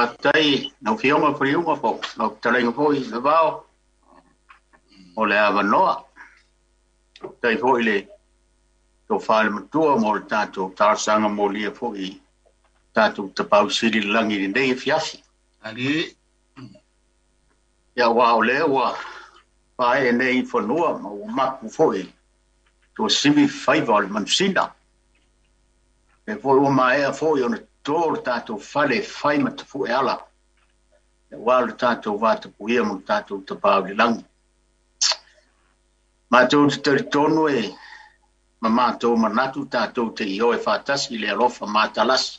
Faafetai lau Afioga Faliuga po o lau fetalaiga foi Levao mo le avanoa. Faafetai foi i le tofa i le matua mo le tatou talosaga molia foi i tatou Tapaau Sili i le lagi i lenei afiafi. Ali. Ia, aua o lea ua paee nei i fanua ma ua mapu foi tuasivi faiva o le manusina. E foi ua maea foi ona toto le tatou fale e fai ma tafue ala, aua lo tatou vatapuia ma lo tatou Tapaau i le lagi. Matou te talitonu e ma matou manatu tatou te ioe faatasi i le alofa matalasi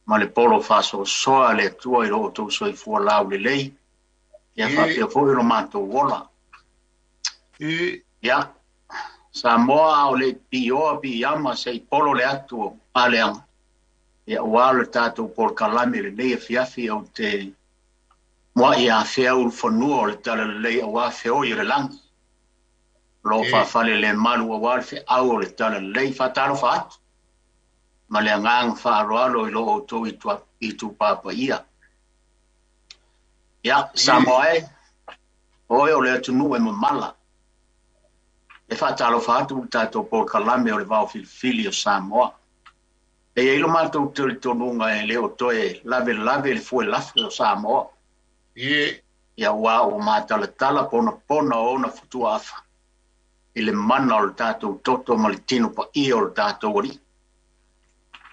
ma le polo faasoasoa a le Atua i lo outou soifua laulelei, ia faapea foi lo matou ola. Ia, Samoa a o le i piioa piiama se i polo le atu o aleaga, ia aua le tatou polokalame i lenei afiafi, ou te muai afea ulufanua o le talalelei aua feoi o le lagi. O lo o faafale le malu aua le feau o le talalelei. Faatalofa atu ma le agaga faaaloalo i lo outou itupa paia. Ia, Samoa e, oe o le atunuu e mamala. E faatalofa atu le tatou polokalame o le Vao Filifili o Samoa. E i ai lo matou talitonuga e le o toe lavelave le fue lafe o Samoa. Ia ua ua matalatala ponapona o ona futuaafa i le mana o le tatou toto ma le tino paia o le tatou alii.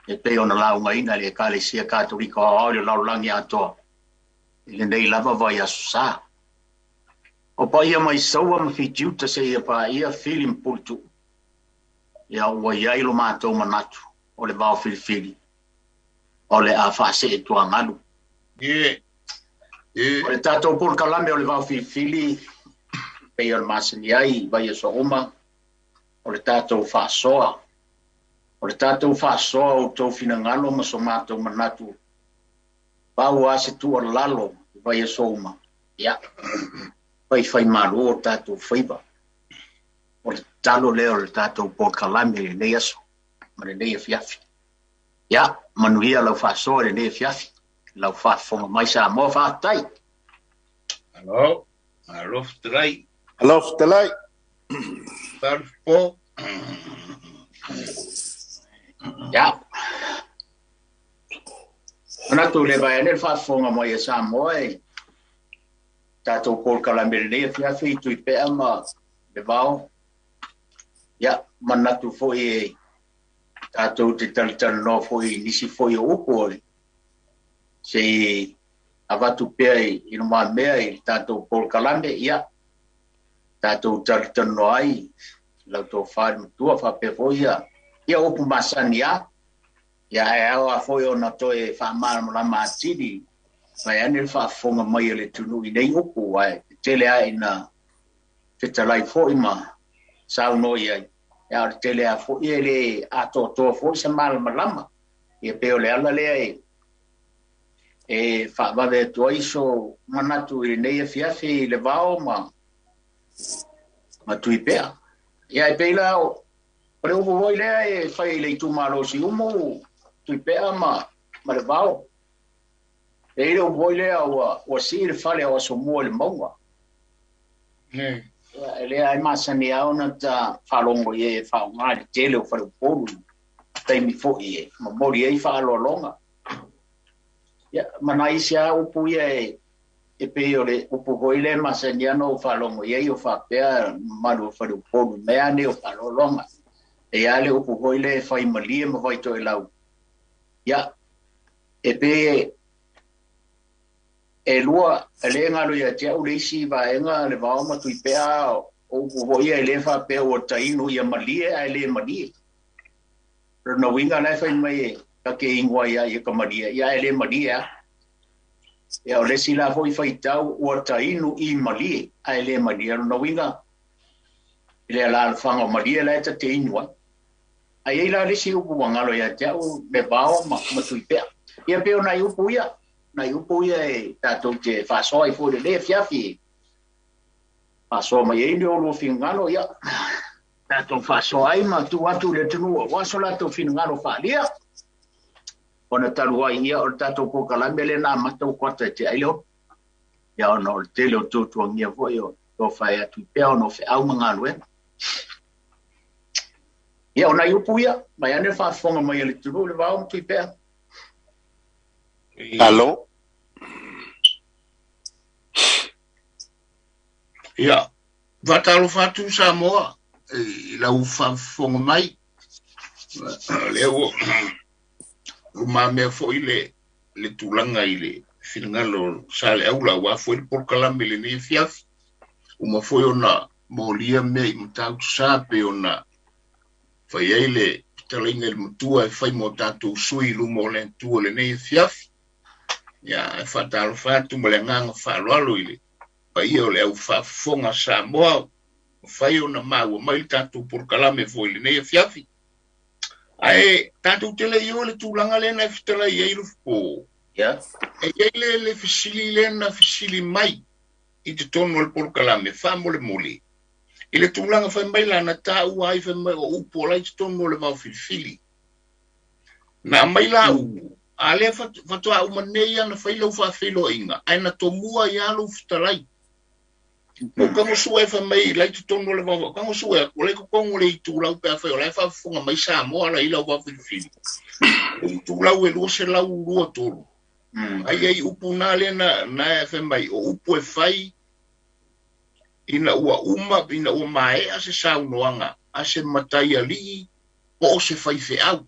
E pei ona laugaina e le Ekalesia Katolika o Aoao i le lalolagi atoa i lenei lava vaiaso sa. O paia mai Saua ma Fitiuta seia paia Fili ma Puletuu, ia ua i ai lo matou manatu o le vao filifili o le a faasee tuagalu. O le tatou polokalame o le vao filifili, pei o le masani ai i vaiaso uma, o le tatou faasoa. O le tatou faasoa o outou finagalo ma so matou manatu, pau lava se tuualalo i vaiaso uma, ia, faifaimalu o tatou faiva. O le tatalo lea o le tatou polokalame i lenei aso ma lenei afiafi. Ia, manuia lau faasoa i lenei afiafi, lau faafofoga mai Samoa, faafetai. Malo, malo fetalai. Malo fetalai. Malo. Ia. Manatu le vaeane le faafofoga mai a Samoa e tatou polokalame i lenei afiafi i Tuipea ma Levao. Ia, manatu foi e tatou te talatalanoa foi i nisi foi o upu o se i avatu pea i lumamea i le tatou polokalame, ia, tatou talatalanoa ai lau tofa i le matua faapea foi ia upu masani a. Ia, ae ao lava foi ona toe faamalamalama atili vaeane le faafofoga mai a le atunuu i nei upu, ae tele lava ina fetalai foi ma saunoa i ai, a o le tele lava foi e le atoatoa foi se malamalama. Ia pei o le ala lea e faavave atu ai so manatu i lenei afiafi i le vao ma Tuipea. Ia, e pei la o le upu foi lea e fai i le itumalo Siumu, Tuipea ma le vao. E i le upu foi lea ua sii le fale o Asomua i le mauga. Ia, e lea ai masani lava ona ta faalogo i ai e faaaoga i le tele o faleupolu taimi foi e momoli ai faaaloaloga. Ia, ma nai isi lava upu ia e pei o le upu foi lea masani lava ona ou faalogo i ai o faapea mamalu o faleupolu mea nei o faaaloaloga. E i ai le upu foi lea e fai malie ma vaitoelau. Ia, e pei e lua, e le galo ia te au le isi vaega le vao ma Tuipea o upu foi ia e le faapea ua tainu ia malie ae le malie. Lona uiga la e fai mai e ta te inu ai ia ka malie, ia ae le malie a. Ia o le isi la foi faitau ua tainu i malie ae le malie. Lona uiga i le alaalafaga o malie la e ta te inu ai. Ai ai la le isi upu ua galo ia te au le vao ma Tuipea. Ia pei o nai upu ia, nai upu ia e tatou te faasoa ai foi i lenei afiafi. Faasoa mai ai ni o lua finagalo, ia tatou faasoa ai ma tuu atu i le atunuu aua so latou finagalo faaalia. Ona talu ai ia o le tatou polokalame lea na amata ua kuata e te ai leo. Ia ona o le tele o tuatuagia foi o tofa e atu pea ona o feau ma galuega. Ia o nai upu ia, mai ane faafofoga mai a le atunuu le vao ma tui pea. Alo. Ia, faatalofa atu Samoa i lau faafofoga mai. Lea ua lumamea foi le tulaga i le finagalo o Saleaula aua foi le polokalame i lenei afiafi. Uma foi ona molia mea i Matautu Sa pei ona fai ai le fetalaiga i le matua e fai mo tatou sui i luma o le Atua i lenei afiafi. Ia, e faatalofa atu ma le agaga faaaloalo i le paia o le au faafofoga Samoa, mafai ona maua mai le tatou polokalame foi i lenei afiafi. Ae tatou te le i oo i le tulaga lea na e fetalai ai Lufipo. Ia. E i ai le fesili lea na fesili mai i totonu o le polokalame faamolemole. I le tulaga fai mai la na taua ai fai mai o upu o la i totonu o le vao filifili. Na aumai la upu, a lea faatoa uma nei lava na fai lau faafeiloaiga, ae na tomua ai lava lou fetalai. Ou tago sue fai mai la i totonu o le vao, tago sue atu, o la i totonu o le itulau pe afai o la e faafofoga mai Samoa la i lau vao filifili. O le itulau e 223. Ai ai upu na lea na fai mai, o upu e fai ina ua uma, ina ua maea se saunoaga a se matai alii po o se faifeau.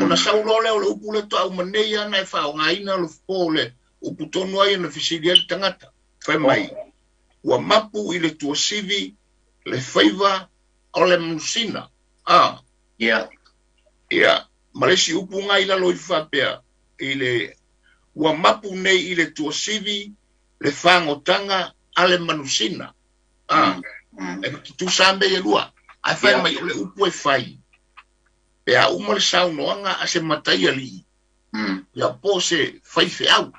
Ona saunoa lea o le upu lea faatoa uma nei lava na e faaaogaina Lufipo le upu tonu ai na fesili ai le tagata. Fai mai, ua mapu i le tuasivi le faiva o le manusina. Ia. Ia, ma le isi upu nga i lalo ifo faapea, i le ua mapu nei i le tuasivi le fagotaga a le manusina. E tutusa mea ia lua. Ae fai mai o le upu e fai pe a uma le saunoaga a se matai alii, ia po se faifeau.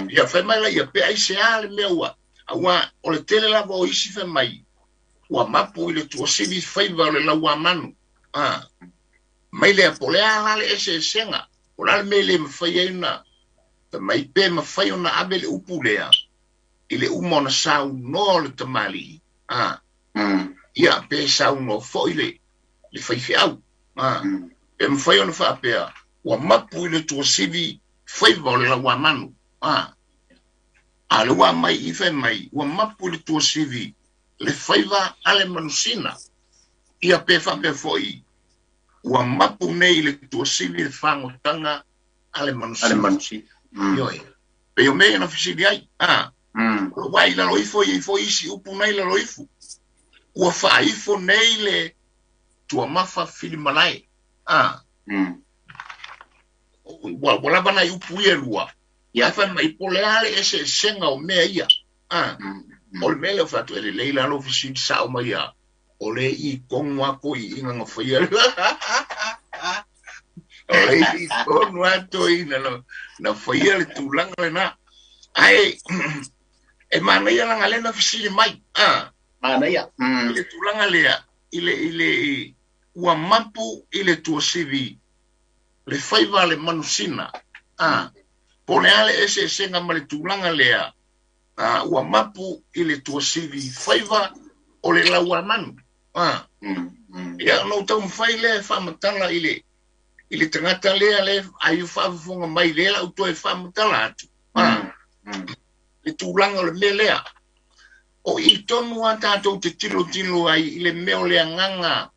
Ia fai mai la ia pe ai se a le mea ua aua o le tele lava o isi fai mai ua mapu i le tuasivi faiva o le lauamanu. Mai lea po le a la le eseesega o la le mea le mafai ai ona fai mai pe mafai ona ave le upu lea i le uma ona saunoa o le tamalii. Ia pe saunoa foi le faifeau. Pe mafai ona faapea ua mapu i le tuasivi faiva o le lauamanu. A le ua mai i fai mai ua mapu i le tuasivi le faiva a le manusina. Ia pe faapea foi ua mapu nei i le tuasivi le fagotaga a le manusina. A le manusina. Ioe. Pe o mea na fesili ai. O ua i lalo ifo i ifo isi upu nei lalo ifo. Ua faaifo nei le tuamafa filimalae. Ua lava nai upu ia lua. Ia fai mai po le a le eseesega o mea ia. O le mea lea o fai atu e lelei lalo fesili sao mai ia. O le i kongo ako i inga faia. O le i kongo ato i na faia le tulaga lena. Ae e manaia langa lena fesili mai. Manaia. I le tulaga lea i le ua mapu i le tuasivi le faiva le manusina. Po le a le eseesega ma le tulaga lea. Ua mapu i le tuasivi faiva o le lauamanu. Ia no taumafai lea e faamatala i le tagata lea le ai faafofoga mai lea lau toe faamatala atu. Le tulaga o le mea lea. O i tonu a tatou te tilotilo ai i le mea o le agaga,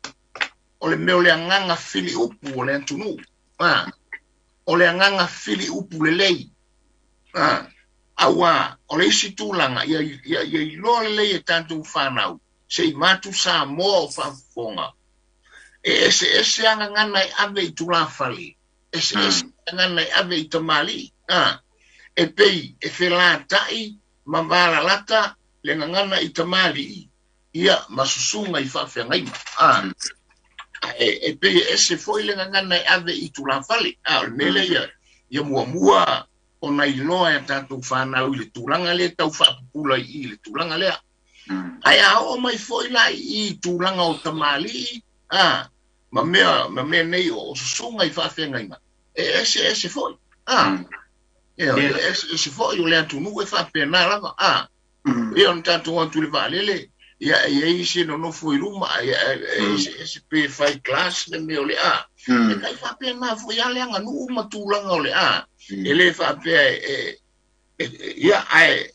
o le mea o le agaga fili upu o le atunuu. O le agaga fili upu lelei. Aua o le isi tulaga ia iloa lelei e tatou whanau se i matu Samoa o faafofoga. E eseese agagana e ave i tulafale, eseese agagana e ave i tamalii. E pei e felatai ma valalata le gagana i tamalii ia ma susuga i faafeagaiga. E pei e ese foi le gagana e ave i tulafale. O le mea lea ia muamua ona iloa e tatou whanau i le tulaga lea tau faapupula i le tulaga lea. Ae a oo mai foi la i tulaga o tamalii, ma mea nei o susuga i faafeagaiga e eseese foi e eseese foi o le atunuu e faapena lava ia ona tatou atu i le vaalele ia e iai se nonofo i luma e eseese pe fai class le mea o le a e kai faapena foi a le aganuu ma tulaga o le a e lē faapea ia ae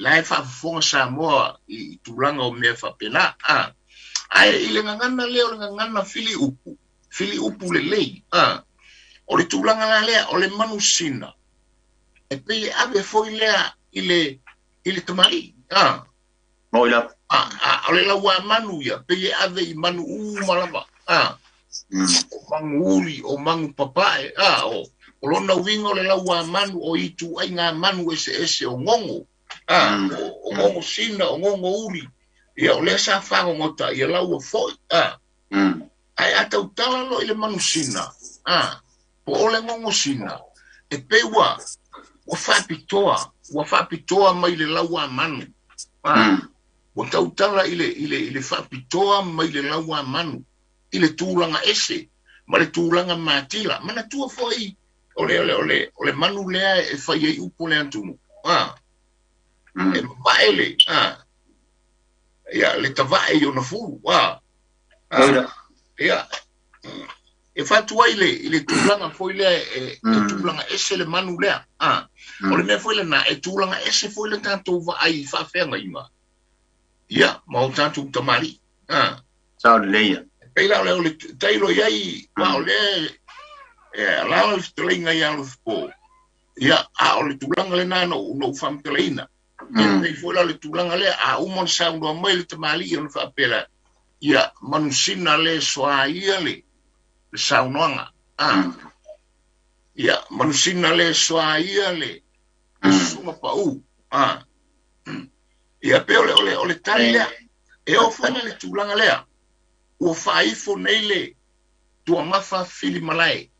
la e faafofoga Samoa i tulaga o mea faapena ae i le gagana lea o le gagana fili upu lelei o le tulaga la lea o le manusina e pei e ave foi lea i le tamalii o le lauamanu ia pei e ave i manu uma lava o manu uli o manu papae o lona uiga o le lauamanu o ituaiga manu eseese o gogo o gogo sina o gogo uli ia o lea sa fagogota ia laua foi ae a tautala loa i le manusina po o le gogo sina e pei ua faapitoa mai le lauamanu ua tautala i le faapitoa mai le lauamanu i le tulaga ese ma le tulaga matila manatua foi o le manu lea e fai ai upu le atunuu e mamae le ia le tavae i ona fulu ia e fatu ai i le tulaga foi lea e tulaga ese le manu lea o le mea foi lena e tulaga ese foi le tatou vaai i faafeagaiga ia ma o tatou tamalii sao lelei ia pei la o le tailo iai ma o lea e alala le fetalaiga ia Alofipo ia a o le tulaga lena na ou faamatalaina e pei foi la o le tulaga lea a uma ona saunoa mai le tamalii ona faapea ia manusina le soa ia le saunoaga ia manusina le soa ia le susuga pau ia pe o le tali lea e oo foi le tulaga lea ua faaifo nei le tuamafa filimalae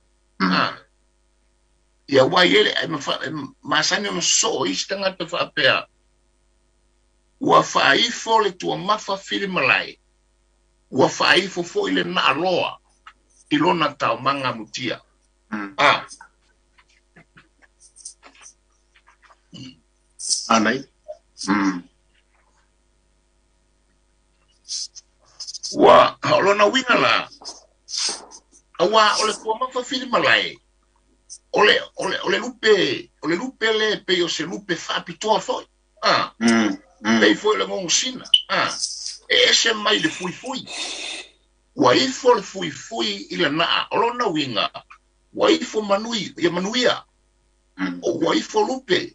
ia ua i ele masani ona soo isi tagata faapea ua faaifo le tuamafa filimalae ua faaifo foi le naaloa i lona taumaga mutia anai ua o lona uiga la auā o le tuamafa filimalae o le lupe le pei o se lupe faapitoa foi pei foi le gogosina e ese mai le fuifui ua ifo le fuifui i lanaa o lona uiga ua ifo manui ia manuia o ua ifo lupe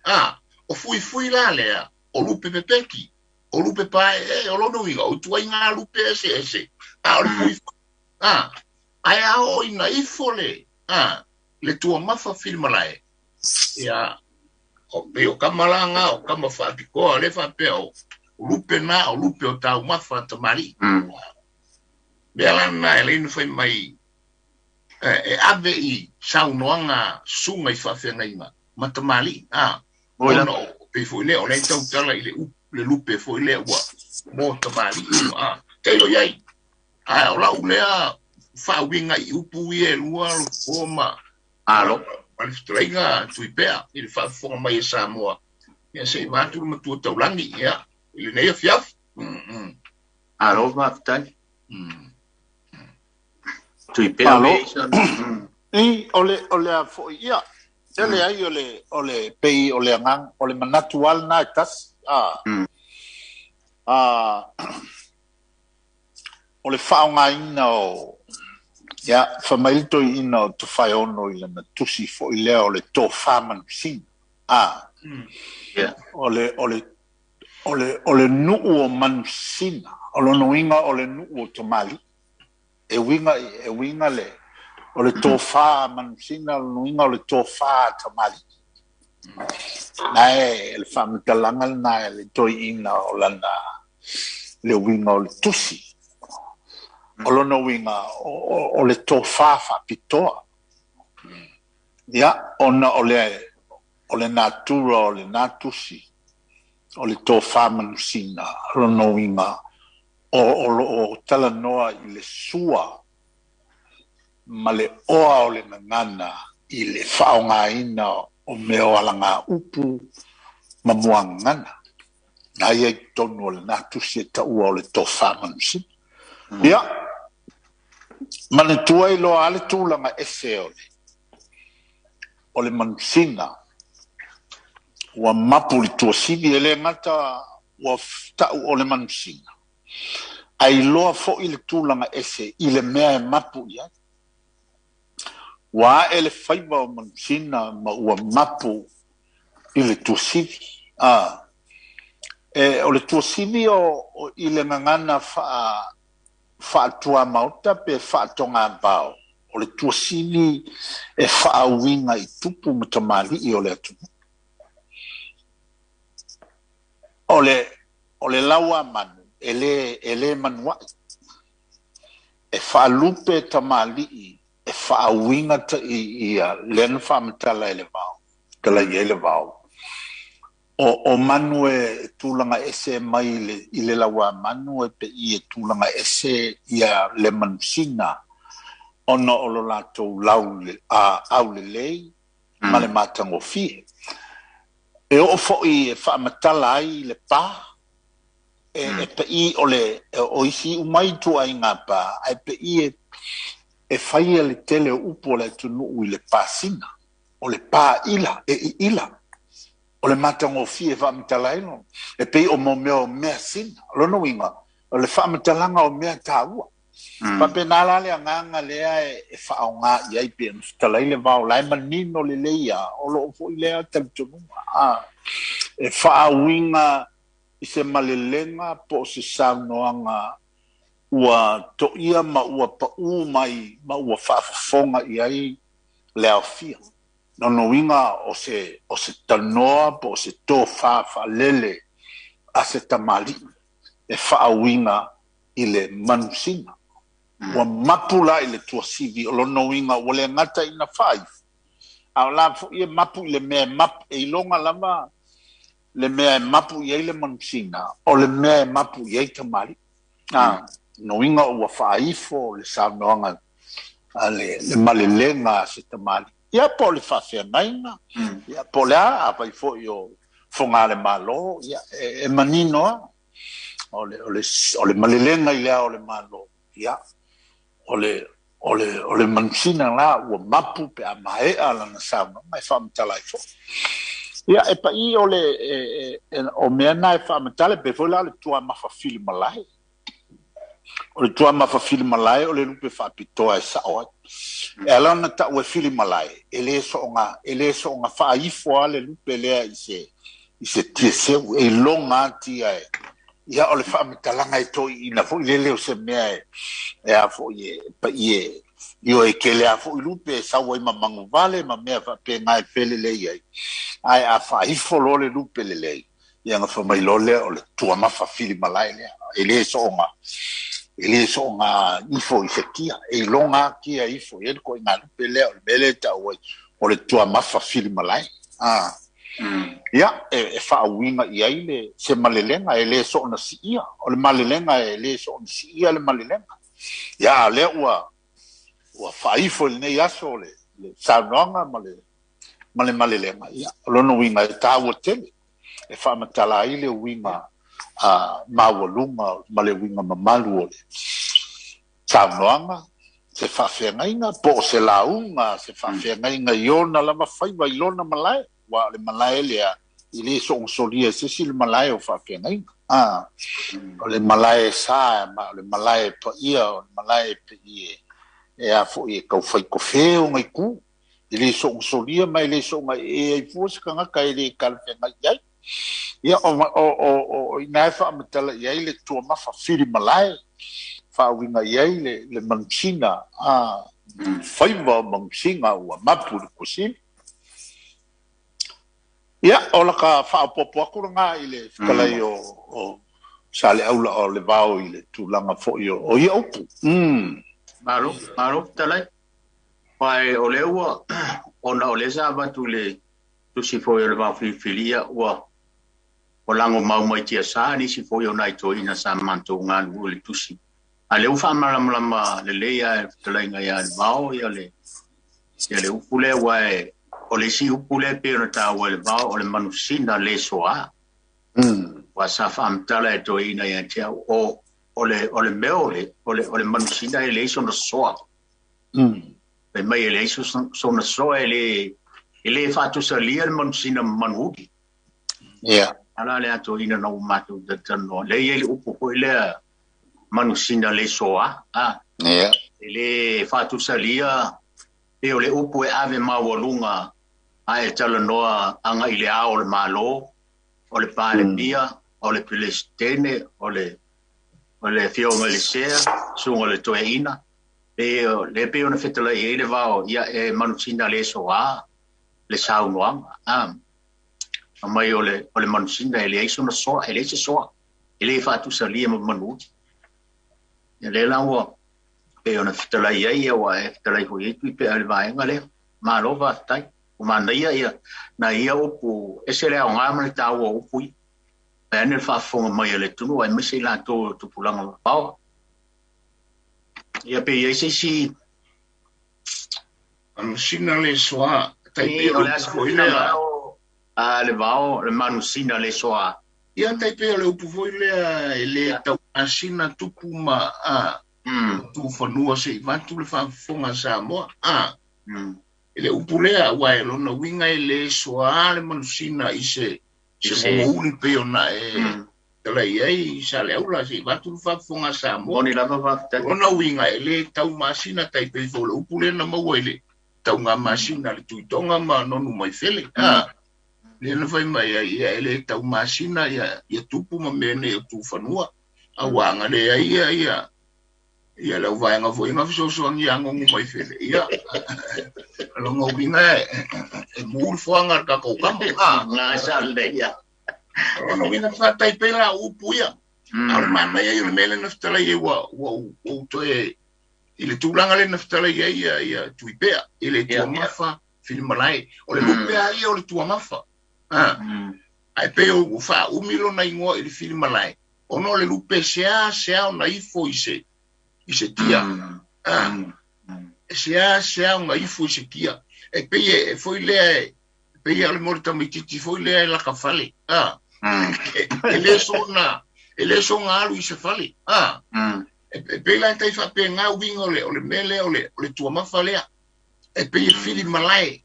o fuifui la lea o lupe pepeki o lupe pae o lona uiga o ituaiga lupe eseese a o le fuifui ae a oo ina ifo le le tuamafa filimalae ia o pei o kama laga o kama faapitoa le faapea o lupe na o lupe o taumafa tamalii mea lana e leina fai mai e ave i saunoaga susuga i faafeagaiga ma tamalii ona o pei foi lea o lea tautala i le lupe foi lea ua mo tamalii tailo iai ae o lau lea faauiga i upu ia e lua Alofipo ma alo ma le fetalaiga Tuipea i le faafofoga mai e Samoa ia se i vaatu le matua taulagi ia i lenei afiafi alo faafetai Tuipea i o le a foi ia tele ai o le pei o le agaga o le manatu lava lena e tasi o le faaaogaina o ia fai mai le toeaina o Tofaeono i lana tusi foi lea o le tofā manusina o le nuu o manusina o lona uiga o le nuu o tamalii e uiga le o le tofā manusina o lona uiga o le tofā tamalii nae le faamatalaga lena e le toeaina o lana le uiga o le tusi o lona uiga o le tofā faapitoa ia ona o le natura o lena tusi o le tofā manusina o lona uiga o loo talanoa i le sua Ma le oa o le gagana i le faaaogaina o mea o alagaupu ma muagagana na ia i totonu o lena tusi e taua o le tofa manusina. Ia, manatua ai loa lava le tulaga ese o le o le manusina ua mapu i le tuasivi, e le gata ua tau o le manusina, ae iloa foi le tulaga ese i le mea e mapu i ai. Ua ae le faiva o manusina ma ua mapu i le tuasivi. A, e, o le tuasivi o, o i le gagana faa, faatuamaota pe faatogavao, o le tuasivi e faauiga i tupu ma tamalii o le atunuu. O le, o le lauamanu e lē, e lē manuaʻi. E faalupe tamalii e faauiga taʻi ia lea na faamatala e le vao, tala i ai le vao. O, o manu e tulaga ese mai i le, i le lauamanu e peʻi e tulaga ese ia le manusina ona o lo latou lau le, a, aulelei ma le matagofie. E oo foi e faamatala ai le pa, e, e paʻi o le o isi uma ituaiga pa, ae paʻi e, e faia le tele o upu o le atunuu i le pasina, o le pa ila, e iila. O le matagofie e faamatala ai lona. E pei o mo mea o measina. O lona uiga, o le faamatalaga o mea taua. Faapena la le agaga lea e faaaoga i ai pei ona fetalai le vao la e manino lelei lava, o loo foi lea talitonuga a e faauiga i se malelega po o se saunoaga ua toia ma ua paʻū mai ma ua faafofoga i ai le aofia. Lona uiga o se o se tanoa po o se tofa faalele a se tamalii e faauiga i le manusina. Ua mapu la i le tuasivi, o lona uiga ua le gata ina faaifo, a o la foi e mapu i le mea e mapu, e iloga lava le mea e mapu i ai le manusina, o le mea e mapu i ai tamalii. A, lona uiga ua faaifo le saunoaga a le, le malelega a se tamalii. Ia po o le faafeagaiga, ia po o le a, afai foi o foga le Malo, ia e, e manino lava. O le, o le, o le malelega i le Ao o le Malo, ia, o le, o le, o le manusina la ua mapu pe a maea lana saunoaga e faamatala ai foi. Ia, e paʻi o le, e, e, e, o mea na e faamatala, e pei foi la o le tuamafa fili malae. O le tuamafa fili malae o le lupe faapitoa e sao ai. E ala ona taʻu e fili malae, e lē soʻoga, e lē soʻoga faaifo lava le lupe lea i se, i se tiaseu, e iloga atia e, ia o le faamatalaga e toeaiina foi lele o se mea e, e a foi e paʻi e, ioe e tele lava foi lupe e sau ai ma manuvale ma mea faapena e felelei ai, ae a faaifo loa le lupe lelei, ia ona fai mai loa lea o le tuamafa fili malae lea, e lē soʻoga, e lē soʻoga ifo i se tia, e iloga lava tia e ifo i ai le ituaiga lupe lea, o le mea lea e taʻu ai o le tuamafa fili malae. A, ia, e, e faauiga i ai le, se malelega e lē soona siia, o le malelega e lē soona siia le malelega. Ia, a o lea ua, ua faaifo i lenei aso le, le saunoaga ma le, ma le malelega, ia, o lona uiga e taua tele e faamatala ai le uiga a maualuga ma le uiga mamalu o le saunoaga, se faafeagaiga po o se lauga, se faafeagaiga i ona lava faiva i lona malae, aua o le malae lea e lē soona solia e se isi le malae o faafeagaiga. A, o le malae e sa ma o le malae e paia, o le malae e pei e, e a foi e taufai tofe ona itu, e lē soona solia ma e lē soona ee ai fua se tagata e lē talafeagai i ai. Ia, o, o, o, o i ina e faamatala i ai le tuamafa fili malae, faauiga i ai le, le manusina, a, faiva o manusina ua mapu i le tuasivi. Ia, o laka faaopoopo atu lena i le fetalai o, o Saleaula o le vao i le tulaga foi o, o ia upu. Malo, malo fetalai. Aua o lea ua, ona o lea sa avatu i le tusi foi o le vao filifilia, ua ua lagomau mai tiasa nisi foi o nai toeaiina sa matou galulue i le tusi. A le ua faamalamalama lelei a e fetalaiga ia Levao ia le ia le upu lea ua e o le isi upu lea pei ona taua e Levao o le manusina le soā. Ua sa faamatala e toeaina ia te au o le mea o le manusina e leai sona soa. Fai mai e leai sona soa e le faatusalia le manusina ma manuuli. Ia. Ala le atoina na ua matou talanoa. Lea e i ai le upu foi lea manusina le soa. Ia. E le faatusalia pe o le upu e ave maualuga a e talanoa aga i le ao o le Malo, o le Palemia, o le Peresetene, o le afioga i le Sea, susuga i le Toeaina. Pe le pei ona fetalai ai le vao, ia e manusina le soa le saunoaga. Mai o le manusina e leai sona soa, e leai se soa, e le faatusalia ma manuuli. Ia lea la ua pei ona fetalai ai ia ua e fetalai foi ai Tuipea i le vaega lea. Malo faafetai. Ua manaia ia nai ia upu ese le aoga ma le taua o upu ia. Vaeane le faafofoga mai a le atunuu aemaise i latou o tupulaga mamao. Ia pe i ai se isi manusina le soa tai pe o le upu foi lea a le vao le manusina le soa. Ia tai pe o le upu foi lea e le taumasina tupu ma tu fanua se i vatu le faafofoga Samoa. E le upu lea ua e lona uiga e le soa le manusina i se mouli pe ona e talai ai sa le aula se i vatu le faafofoga Samoa. Moni lava faafetai. Lona uiga e le taumasina tai pe foi le upu lea na maua i le taugamasina le Tuitoga ma nonu mai fele. Le na fai mai ai ia e le taumasina ia tupu ma mea nei o tufanua. Auaga le ai ia ia le vaega foi nga fesoasoani ia agogo mai fele. Ia lona uiga e mu le foaga le tatou kama. Nga sa le ia. Lona uiga fatai pe la upu ia. A o le manaia ia o le mea lea na fetalai ai ua ou toe i le tulaga lea na fetalai ai ia Tuipea i le tuamafa filimalae. O le lupe a ia o le tuamafa. Ae pei ua faaumi lona igoa i le filimalae ona o le lupe sea sea ona ifo i se tia. E sea sea ona ifo i se tia. E pei e foi lea e pei o le mo le tamaititi foi lea e laka fale. E le sona alu i se fale. E pei la tai faapega uiga o le mea lea o le tuamafa lea. E pei e filimalae.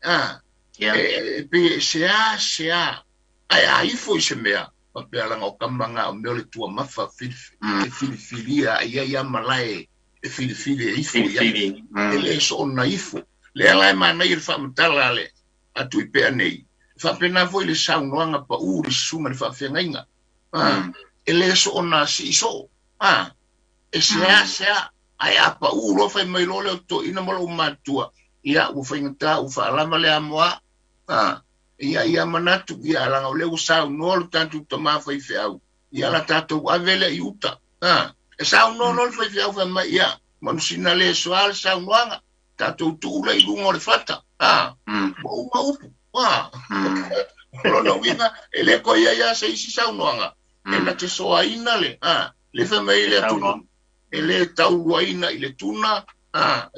E pei e sea sea ae a ifo i se mea faapea laga o kamaga o mea o le tuamafa e filifilia ia ia malae e filifili e ifo ia e le soona ifo. Lea la e manaia le faamatala le a Tuipea nei. Faapena foi le saunoaga pau le susuga le faafeagaiga. E le soona siisoo. E sea sea ae a pau loa fai mai loa le o toeaina ma lou matua. Ia ua faigata ua faalava le amoa. Ia ia manatu ia laga o lea ua saunoa lo tatou tamā faifeau. Ia la tatou ave lea i uta. E saunoa loa le faifeau fai mai ia manusina le soa le saunoaga. Tatou tuu lea i luga o le fata. Ua uma upu. O lona uiga e le koe ia ia se isi saunoaga. E na te soaina le. Le fai mai le atunuu. E le tauluaina i le tuna.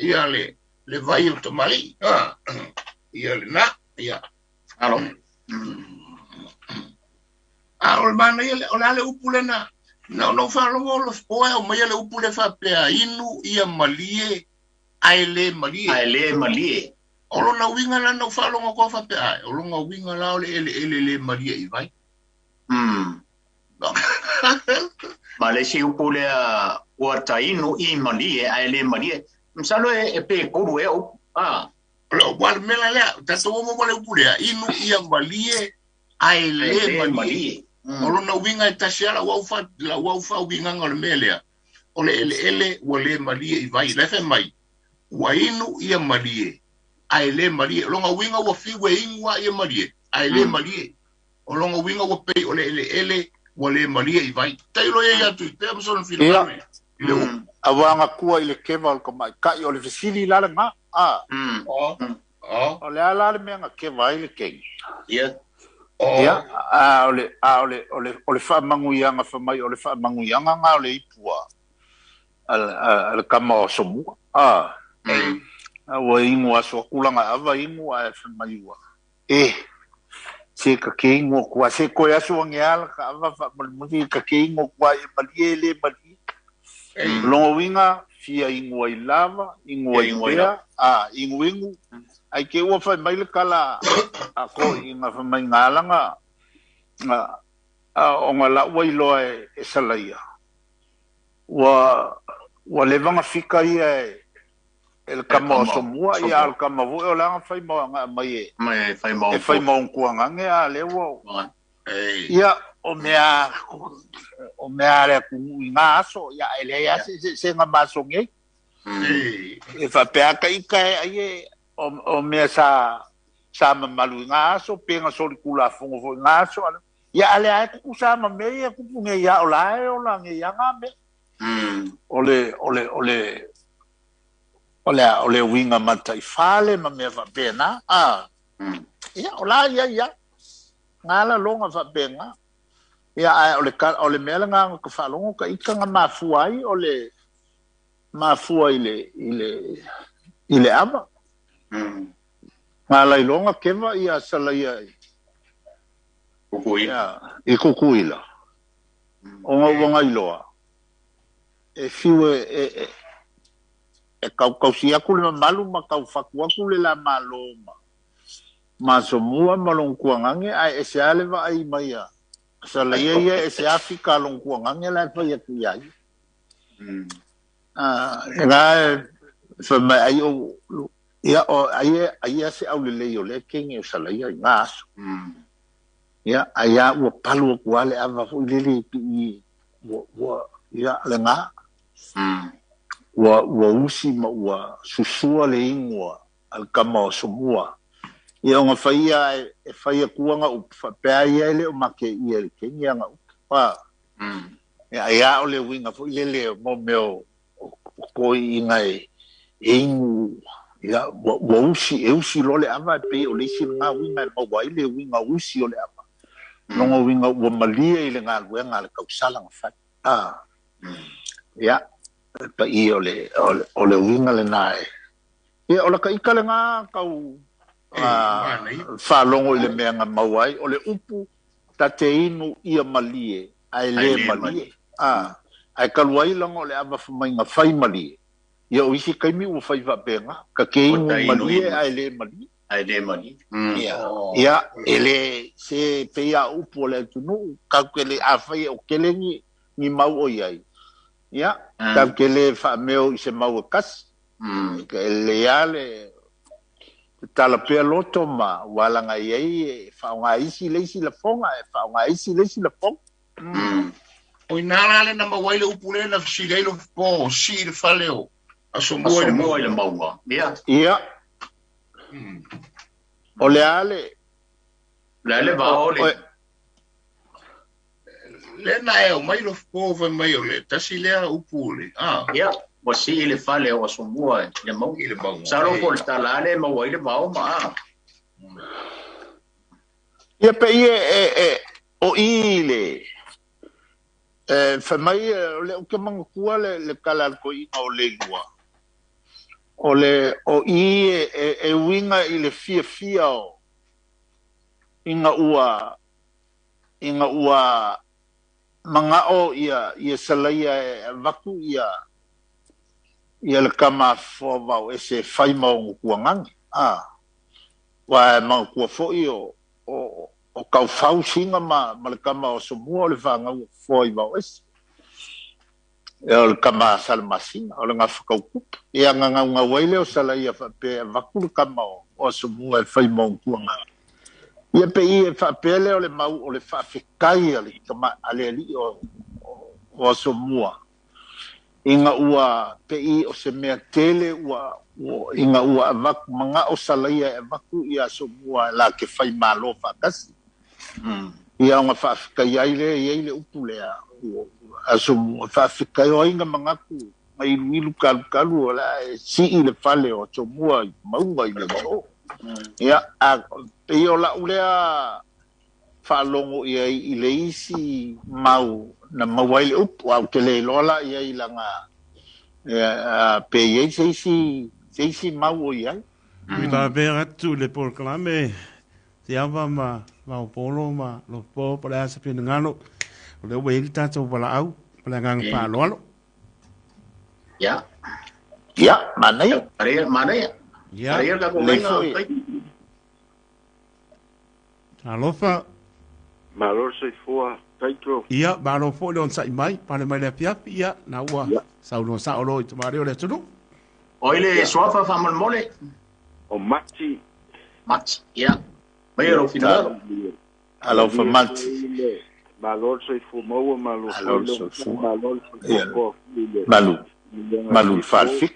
Ia le vai o tamalii. Ia le na. Ia. Alo. A o le manaia o le a le upu lena. Na ona faalogo o le oe o mai le upu le faapea inu ia malie ae le malie. Ae le malie. O lona uiga la na faalogo koa faapea o lona uiga la o le eleele le malie i vai. Ma le isi upu lea ua tainu i malie ae le malie. Masalo e pe kolu e upu. Ua le mea lea, tatou o mo le upu lea, inu ia malie ae le malie. O lona uiga e tasi ala ua ufa uigaga o le mea lea. O le eleele ua le malie i vai. Le fai mai, ua inu ia malie ae le malie. O lona uiga ua fiu e inu a ia malie ae le malie. O lona uiga ua pei o le eleele ua le malie i vai. Tailo ia atu i pea masona finagalo. I le upu. Awaga kua i le keva o le tamaitai o le fesili la lena. O le a la le mea na keva ai le keiki. Ia. Ia, a o le faamanuiaga fa mai o le faamanuiaga na o le ipua. a le kama o Asomua. Ua inu aso aku langa ava inu ae fai ua. E se ka ke ingo kua se koe aso ange ala ka ava fa molimoli ka ke ingo kua e malie le malie. Longo winga fia ingo ai lava ingo ai pea a ingu ingu ai ke ua fai mai le kala a ko inga fai mai ngalanga o nga la ua iloa e salaia. Ua levanga fika ia e le kama o Somua ia al kama voi o langa fai mo mai e fai mo kuanga a le ua ia o mea le ku nga aso ia ele ia se nga maso nge e fa pe ka ika ai o mea sa mamalu nga aso pe nga soli kula fongo foi nga aso ia ale ai ku sa ma me ia ku nge ia o la e o la nge ia nga me o le winga mata i fale ma mea faapena ia o la ia ia ngala longa faapena ia ai o le mea nga ka faalogo ka ika nga mafua ai o le mafua i le ava ngala ilonga keva ia salaia Kukuila i Kukuila o nga uanga iloa e fiu e kaukausi aku le mamalu ma kaufaku aku le la malo ma Somua ma longkuangange ai e se ale vaai mai a salaia ia e se Afrika longkuangange la fai aku ia e ga fa mai ai o ia o ai ai se au le lei o le kenge o salaia i nga aso ia ai a ua palu aku ale ava foi lele i ua ia le nga ua usi ma ua susua le ingua al kama o Somua ia o nga fai e fai kuanga u fa ia le o make ia le kenya nga pa ia ia o le winga fo ile le mo me o ko inga e ingu ia ua usi e usi lole ava pe o le isi nga winga ma wa ile winga usi o le ava longo winga ua malia ile nga luenga le kausala nga fai ia pa i o le winga le nae ia o la ka ika le nga kau faalogo i le mea nga mau ai o le upu tate inu ia malie ae lē malie ae kalu ai laga o le ava famaiga fai malie ia o isi kaimi ua fai faapega ka ke inu malie ae lē malie ae lē malie ia e lē se peia upu o le atunuu kaukele afai o kelegi ni mau o iai ia kaukele faameo i se mau e kasi e le ale tala pea loto ma walanga iai e whaonga isi le isi la fonga e whaonga isi le isi la fonga. O ina le na mawai le upu le na fsile lo po si le fale o Asomua i le maunga. Ia. Ia. O le ale. Le ale vao le. Le na e o mai lo po vai mai o le tasi lea upu le. Ia. Wa si le fale o Asomua le mauga. Salo ko le talale ma wai le vao ma. Ia pe ie e o i le e fa mai le o ke mangakua le kala ko i o le lua. O le o i e winga i le fia fia o inga ua mangao ia salaia e vaku ia ia le kama fo e se fai mau kuangangi wa mau kua foi o kau fau singa ma le kama o Somua o le whangau fo i vau ese e o le kama salmasina o le ngā whakaukupu ia ngā ngau ngau waile o sala ia whape vaku le kama o Somua e fai mau kuangangi ia pe i e whapele o le mau o le whawhekai a le kama a le ali o Somua inga ua pe i o se mea tele ua inga ua avaku manga o salaia e avaku ia Somua la ke fai malo whakasi. Ia nga whaafika ia ile ia ile upu lea a Somua whaafika o inga mangaku mai ilu ilu kalu kalu o la e si i le fale o Somua i maunga i le so. Ia a pe i o la ulea whaalongo ia i le isi mau na mauai le upu au te le lola ia i langa Pe i ai se isi mau o i ai. Ui la vea atu le polokalame te ava ma Maopolo ma Lopo po le asa finagalo o le ua i ai le tatou valaau ma le agaga faaaloalo. Ia. Ia, manaia. Manaia, manaia. Ia. Manaia le tatou Lei aiga. foi. Alofa. Malo le soifua, taito. Ia, malo foi le onosai mai, pale mai le afiafi, ia, na ua saunoa sao loa i tamalii o le atunuu. O i le suafa faamolemole. O Mati. Mati, ia. Mai lou finagalo. Alofa Mati. Malo le soifua maua, malo Alo le foi le soifua. malo le Ia. soifua foi le Malu. Malu faalefika.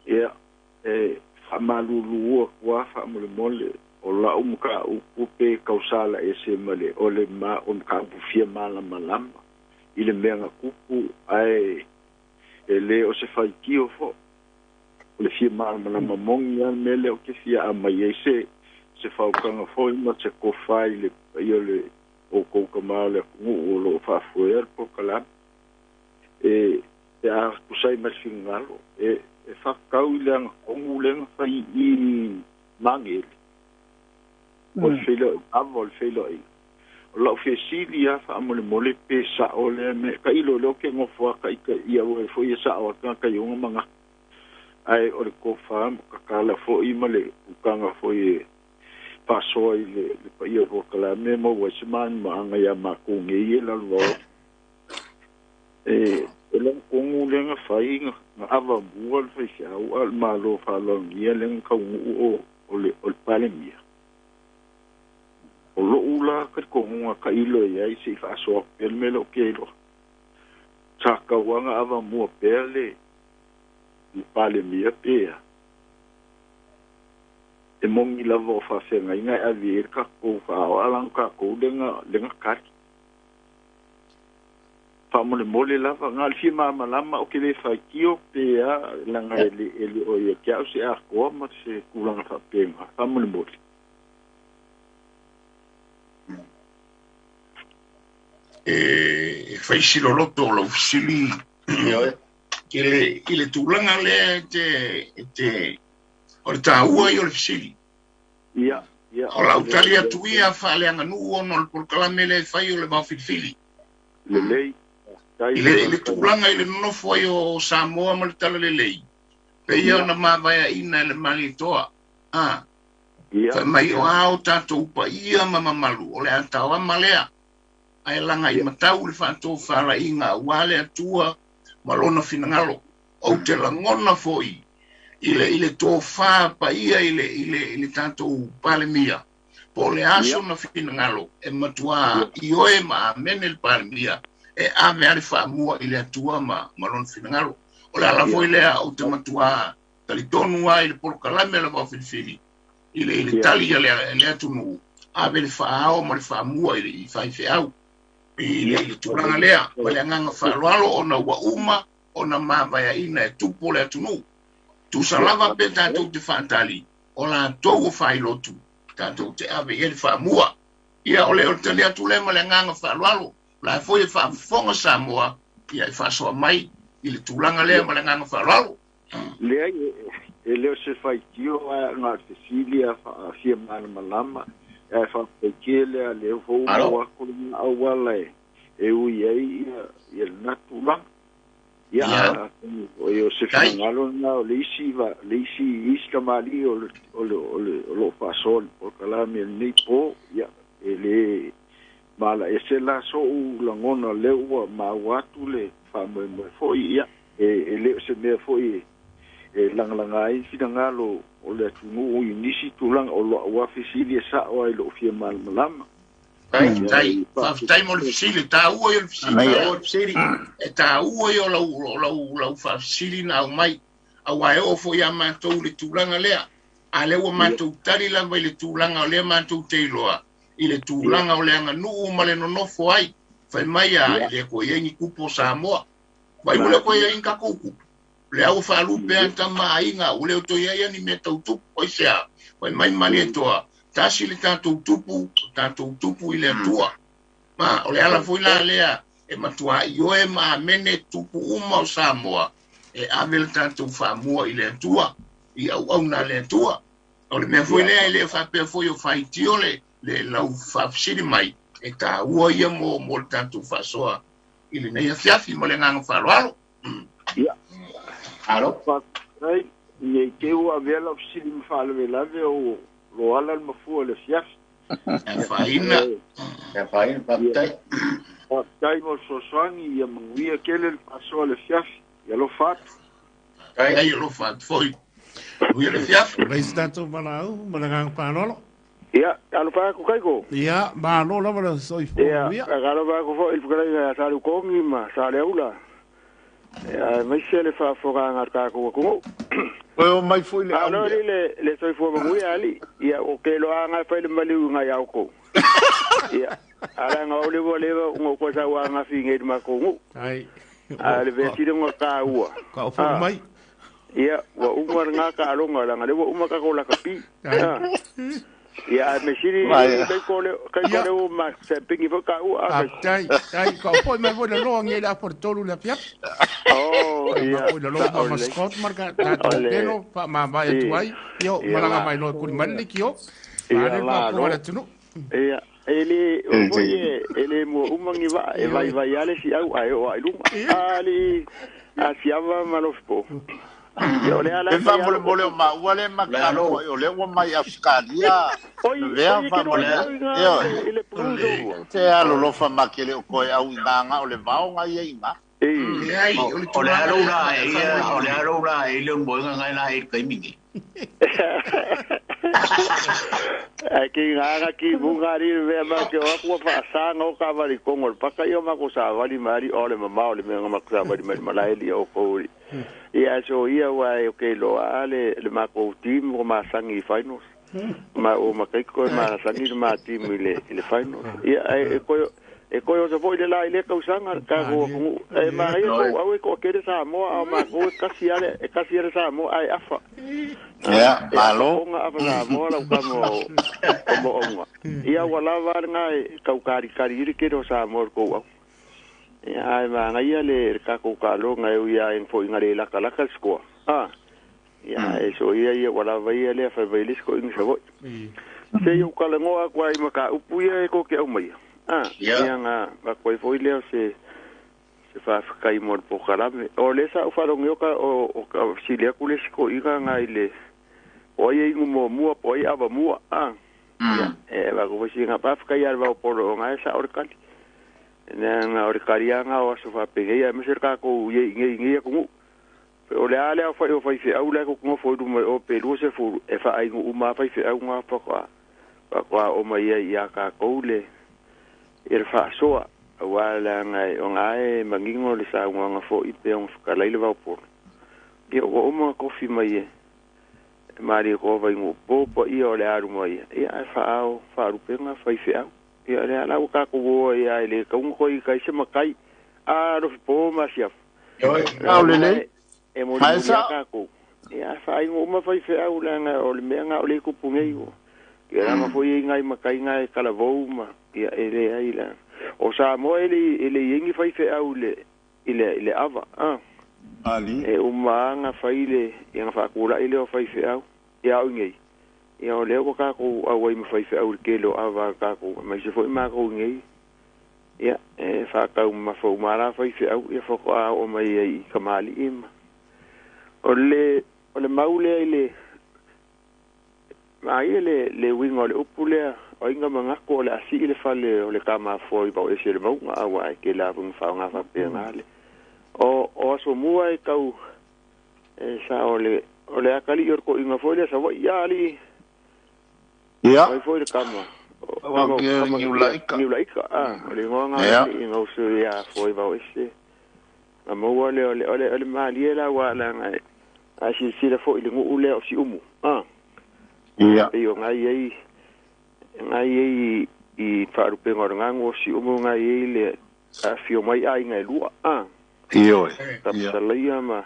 Ia, e faamalulua kua faamolemole o lau mataupu pe kausala ese ma le o le ma o mataupu fia malamalama i le mea na tupu ae e lē o se faitio foʻi o le fia malamalama moni a le mea lea o ke fia aumai ai se se faukaga foi ma se tofa i le paia o le outou kamā o le atunuu o loo faafoea le polokalame e pe a tusai ma le finagalo e e fatatau i le agatonu lea na fai i magele o le feiloaiga ava o le feiloaiga o lau fesili a faamolemole pe sao lea mea tailo lea o ke nofo a taitaia oe foi e sao atu tagata i ona manatu ae o le tofa ma tatala foi ma le ukaga foi e faasoa i le le paia o le polokalame maua ai se malamalamaaga iā matou nei e lalo e e logo lea na fai na avamua le faifeau a o le malo faaloalogia lea na taunuu o le o le Palemia o lou la talitonuga tailo i ai seʻi faasoa pea le mea lea o ke iloa sa tauaga avamua pea le le Palemia pea e moni lava o faafeagaiga e ave ai le tatou faaao a lago tatou lea na tali faamolemole lava na o le fia malamalama o ke lē faitio pe a laga e le o ia te au se atoa ma se tulaga faapena faamolemole. E faisi loloto o lau fesili Ioe. I le tulaga lea e te o le taua ia o le fesili. Ia, ia. O lau tali atu ia faaleaganuu ona o le polokalame lea e fai o le vaofilifili. Lelei. I le tulaga i le nonofo ai o Samoa ma le Talalelei, peia ona mavaeaina e le Malietoa. A, Ia. fai mai o a o tatou paia ma mamalu, o le a taoama lea. Ae laga i matau le faatofalaiga aua le Atua ma lona finagalo. Ou te lagona foi i le tofā paia i le tatou Palemia. Po o le aso na finagalo e matuā ioe ma amene le Palemia e ave a le faamua i le Atua ma lona finagalo. O le ala foi lea ou te matuā talitonu ai i le polokalame le vaofilifili i le tali a le atunuu ave le faaao ma le faamua i le i faifeau i le tulaga lea ma le agaga faaaloalo ona ua uma ona mavaeaina e tupu o le atunuu. Tusa lava pe tatou te faatali o latou o failotu tatou te ave i ai le faamua. Ia o le tali atu lea ma le agaga faaaloalo. La foi e faafofoga Samoa ia e faasoa mai i le tulaga lea ma le agaga faaaloalo. Leai e le o se faitio ae na o le fesili a fia malamalama ae faafetai lea lea foi ua Alo. maua atu le auala e ui ai ia ia lena tulaga. Ia, o o se Tai. finagalo lena o le isi va le isi isi tamalii o le o le o le o loo faasoa le polokalame lenei po ia e lē mala ese la soʻu lagona lea ua maua atu le faamoemoe foi ia e lē o se mea foi e lagalaga ai finagalo o le atunuu i nisi tulaga o lo'u fesili e sa'o ai lo'u fia malamalama. Tai, Ia, tai, e faafetai mo le fesili, taua ia o le fesili. Anaia. Taua le fesili. E taua ia o lau faafesili na aumai. Aua e oo foi ia matou le tulaga lea. A lea ua matou tali lava i le tulaga o lea matou te iloa. I le tulaga o le aganuu ma le nonofo ai. Fai mai a e le koe i ai ni kupu o Samoa. Vai ua le koe i ai ni tatou kupu. Le au faalupe a tama aiga, ua le o toe i ai ni mea tau tupu. Oi se a, fai mai Malietoa, tasi le tatou tupu i le Atua. Ma o le ala foi la lea e matuā ioe ma amene tupu uma o Samoa. E ave le tatou faamua i le Atua, i auauna a le Atua. O le mea foi lea e le faapea foi o faitio le lau faafesili mai, e taua ia mo le tatou faasoa i lenei afiafi ma le agaga faaaloalo. Ia. Alo. Faafetai, nei te ua avea lau fesili ma faalavelave o lo ala le mafua le afiafi. E afaina. E afaina, faafetai. Faafetai mo le fesoasoani, ia manuia tele le faasoa le afiafi. Ia alofa atu. Faafetai, alofa atu foi. Manuia le afiafi. Leai se tatou valaau ma le agaga faaaloalo. Ia, alofa atu Kaiko. Ia, malo lava le soifua manuia. Ia, alofa atu foi i le fetalaiga ia Salukogi ma Saleaula. Ia, aemaise le faafofogaaga a le tatou atunuu. Toe o mai foi le au Malo lea. alii le soifua manuia alii. Ia, ua keloa lava fai le maliu i nai a outou. Ia, a leaga o le ua leva ona ou toe sau agafi i nei i le matou nuu. Ai. A o le mea sili ona taua, Ka o foi mai. Ia, ua uma lena taaloga, leaga lea ua uma tatou lakapi. Ia, ae mea sili, kai ko le, kai ko le ua ma sepingi foi taua, a kai. Tai, tai, ka o foi mai foi le loa nge le apo le tolu le afiafi. Oh, ia. Foi le loa ma mascot marka, tatou pelo, pa ma vai atu ai, io, malaga mai loa kuri mai le kio. Ia, la, la, le atunu. Ia, e le, o foi e le mua uma ni vaa, e vai vai ale si au, ae o ai lunga. Ali, a siava ma lofipo. Ia, o le ala E faamolemole o maua le makalo o le ua mai Australia. Vea faamolemole. I le pluzo. Te alolofa makele o koe au inga o le vaonga ia inga. O le alo la e ia, o le alo la e le moenga ngai la e kai mingi. Ai ki ngā ki bunga ri ve ma ke o ku fa sa ngo ka vali kongo pa ka yo ma ko sa vali mari o le mama o le me ma ko sa vali mari malai li o ko ri. Ia so ia wa e ke lo ale le ma ko team o ma sangi finals. Ma o ma kai ko ma sangi ma team i le finals. Ia e ko e ko o foi le la ile ka usanga ka ko e ma ia ko au ko ke sa mo a ma ko kasi ale e kasi ale sa mo ai afa. Ia, malo. Nga afa sa mo la ka mo o mo onga. Ia wala var ngai kau kari kari iri ke ro sa mo ko au. Ia ai ma ngai ale ka ko ka lo ngai ia en fo inga le la ka la ka skoa. Ah. Ia e so ia ia wala vai ale fa vai le sko inga sa voi. Se yo ka le ngoa kwa i maka upu ia e ko ke au mai. Ah, ia nga ba koi foi leo se faafekai mo le pokalame. O le sa ufalogio ka o ka silia ku le siko iga ngai le o ai ingu muamua po ai avamua a. Ia e va ko si nga faafekai ale vao polo o ngai sa o le kali. Na nga o le kali anga o aso faapegei ae maise le kakou ie igei igei akugu. O le a lea o faifeau la e kukuga foi luma o pe 20 e faaigu uma faifeau nga faatoa o mai ai ia kakou le e le faasoa auā leaga e o gae manino le saunoaga fo'i pe ona fekalai le vaopolo. Ia ua uma kofi mai e malie koa vaiguupo paia o le alu mai ia. Ia ae faaao faalupega faifeau. Ia lea la ua tatou o ai a e lē tauga koe i kai se makai a lofipo ma asiafa. Ao lelei. E molimoli a tatou. Ia ae faaigo uma faifeau leaga o le mea ga o le kupu nei ua. Ia laga foi e ngai makai ngai kalavou ma ia e le ai la. O Samoa e le iengi faifeau i le ava. Ah. Ali. E uma anga fai le ia nga faakula'i lea o faifeau. Ia au nei. Ia o lea ua tatou auai ma faifeau i le tele o ava a tatou aemaise foi matou nei. Ia e faatau mafau la faifeau ia faatoa oo mai ai i kamali'i ma. O le mau lea i le ma ia le uiga o le upu lea o aiga manatu o le asii le fale o le kamafoa i vao ese le mauga auā e tele lava faaaoga faapega le. O aso mua e tau e sa o le akalii o le koʻiga foi lea Savaii ia alii. Ia. Ai foi le kama. Niulaika. Niulaika a o le igoa ga alii gauso ia foi vao ese. Na maua le o le malie la ua laga a silasila foi i le nuu lea o Siumu. Ah. Ia. E o ngai ai i faalupega o le gagu o Siumu ngai ai le afio mai aiga e lua. Ah. Ioe. Tapasalaia ma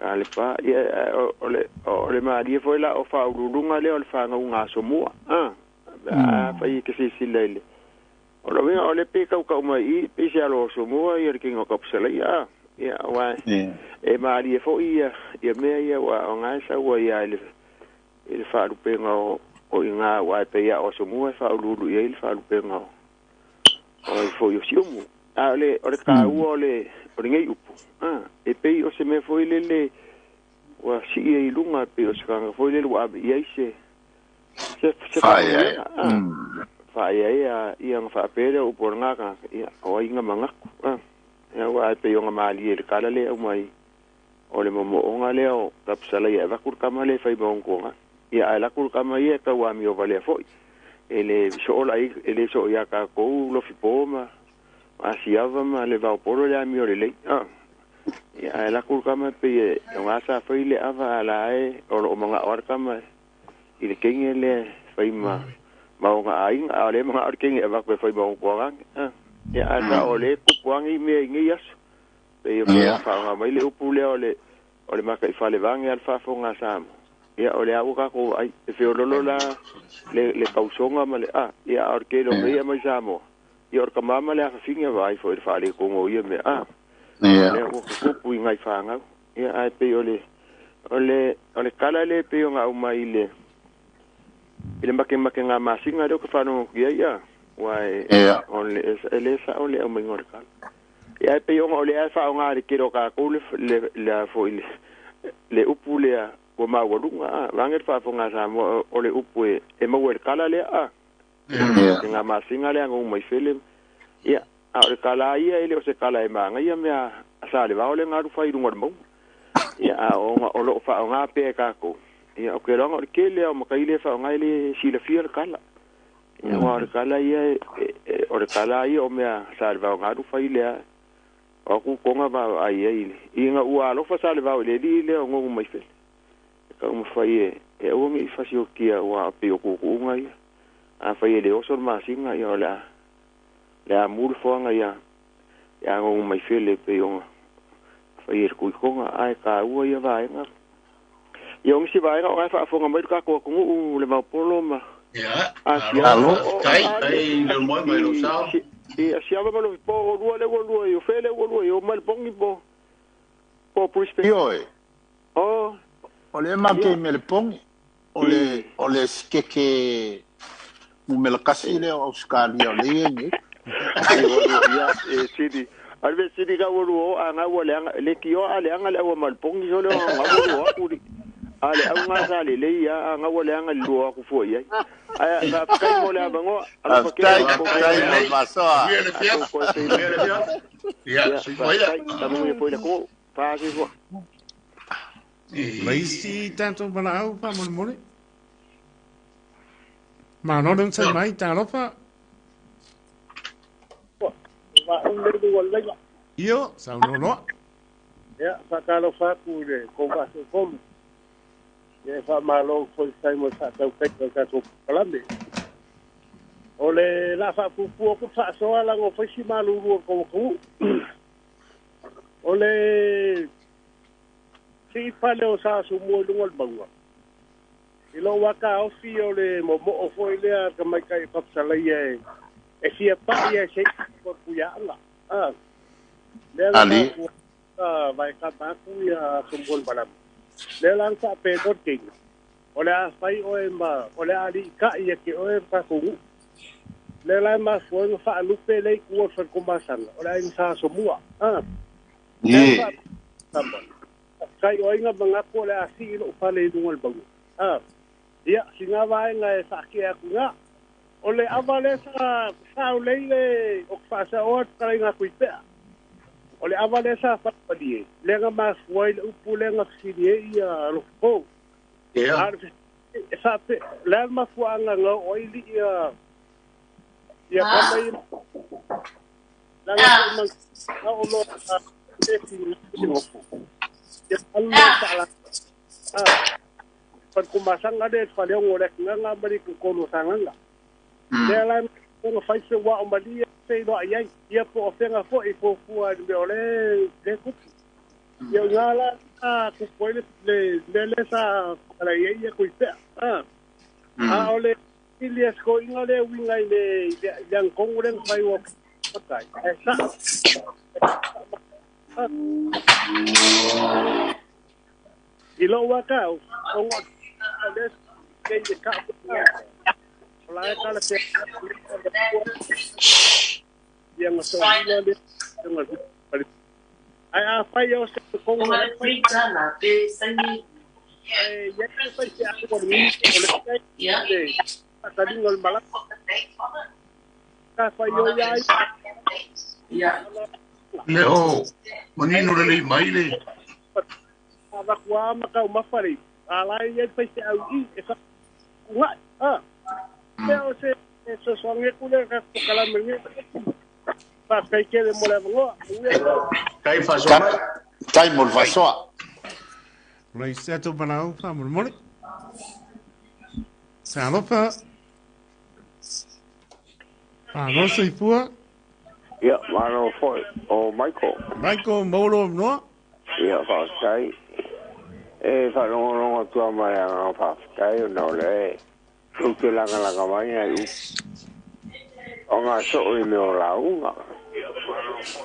Kalepa. Ia o le malie foi la o faaululuga lea o le fagauga asomua. Ah. A fai ke silasila i le. O le uiga o le pe kaukau mai i pe se alo o somua ia le kiga o Kapasalaia. Ia wa e malie foi ia ia mea ia ua o ngai sa ua ia i le faalupega o iga ua e pei o asomua e faaululu i ai le faalupega o ai foi o siumu. A o le taua o le lenei upu e pei o se mea foi lele ua sii ai i luga pei o se tagata foi lele ua ave i ai se faamanuiaga faaeaea ia ona faapea lea o upu o lena tagata ia o aiga manatu ia ua e pei ona malie i le kala lea aumai o le momooga lea o tapisala ia e avatu le tama lea e fai ma ona tuaga ia ae laku le tama ia e tau amio valea foi e le soo lai e le soo ia tatou lofipo ma asiava ma le vaopolo le amio lelei ia ae laku le tama pei e o sa fai le ava ala e o loo magao a le tama i le kege lea fai ma ona aiga a o le magao le kege e avatu e fai ma ona tuaga ia ae sa o le kupu age i mea i nei aso pei o faaoga mai le upu lea o le makaifalevaga a le faafofoga a Samoa ia o le a ua tatou vaai e feololo la le tausoga ma le ia a o le tele o mea ia mai Samoa ia o le tamama le afafine vaai foi i le faaletogo o ia mea lea ua tutupu i nai fanau ia ae pei o le kala lea pei ona aumai i le makemakega masina lea ou te faalogo atu i ai ua o le e le sao le aumaiga o le kala ia ae pei ona o lea e faaaoga le tele o tatou le foi le upu lea ua maualuga vaega le faafofoga a Samoa o le upu e maua i le kala lea nga masina lea gou mai fele ia a o le kala ia e le o se kala e magaia mea a sa le vao le galu fai i luga o le mauga ia a o loo faaaoga pea e tatou ia o ke loga o le tele o matai le faaaoga i le silafia le kala ia ua o le kala ia o le kala ia o mea sa le vao galu fai lea o ku konga va ai ai i nga ua alofa sa le vao i le alii lea o gogu mai fele e taumafai e aua nei fasiokia ua pei o kuukuuga ia a fai e le oso le masina ia o le a mu le foaga ia gogu mai fele pei ona fai e le kuikoga ae taua ia vaega ia o nisi vaega o gae faafofoga mai le tatou atunuu le vaopolo ma Alo asiava ma lofipo o lua le ua lua i o fe le ua lua i o mai le pongi po Brisbane Ioe o o le matou me le pongi o le sikeke mumelakasi lea o Australia o le ia nei ia e sili alve sili ka ua lua a nga ua leaga le kioa a leaga le aua ma le pongi so le o nga ua lua aku a le auga sa lelei a nga ua leaga le lua aku fua i ai ae faafetai mo le avanoa alofa tele masoa ia tamuia foi le atunuu faasifua Leisi tatou valaau faamolemole malo le onosai mai talofa io saunoa ia faatalofa atu i le kou vaasootolu ia e faamalo foi sai mo le faatautaika o le tatou polokalame o le la faapupua ku faasoa lago faisi malulu o le kou atunuu o le sii pale o sa asomua i luga o le mauga i lou akaofi o le momoo foi lea tamaitai papisalaia e fia pa'i e sei o le puiaaga lea la vaekama atu ia asomua le malama lea la na faapeno le keiga o le a fai oe ma o le a aliika'i e ke oe tatou nuu lea la e mafua ai na faalupe le itua o le falekomasaga o le aiga sa asomua kai o aiga manatu o le a sii lou fale i luga o le mauga ia sina vaega e faakea atu iga o le ava lea sa saulei le o ke faasaoa fetalaiga atu i pea o le ava lea sa faapalie lea na mafua ai le upu lea na fesili ai ia lofo e faape le a le mafuaaga na oo ai lii ia kama ia laga foi ma o loa e ia alu le faala falekomasaga lea le faleogo o le atugaga ma le totonu o sagaga lea la ona fai se ua o malie feiloai ai ia po o fega foi fuafua i le mea o le tupu ia uiga la tupu ai le mea lea sa falai ai ia kuipea a o le ili e sekoiga lea uiga i le agatonu lea na fai ua matai ae sao I lou akau o ngo le ke i ka o la ka le pe ia nga so le le nga ai a fai o se ko ngo le na pe sangi ai ia ka fai se a ko ni o le kai ia ka ni ngol mala ka fai o ia ia le o manino le lei mai le avakua ma kau mafari ala ia fai se au i e fa unga a pe o se so so nge kule ka kala me fa kai ke le mo le ngo kai fa so tai mo fa so le se to banau fa mo mo Salofa Ah, no se fua. Ia, mano foi o Michael. Michael Molo no. Ia, faafetai. E faalogologo atua ma le agaga faafetai ona o le tou te lagalaga mai ai upu o gasoo i mea o lauga.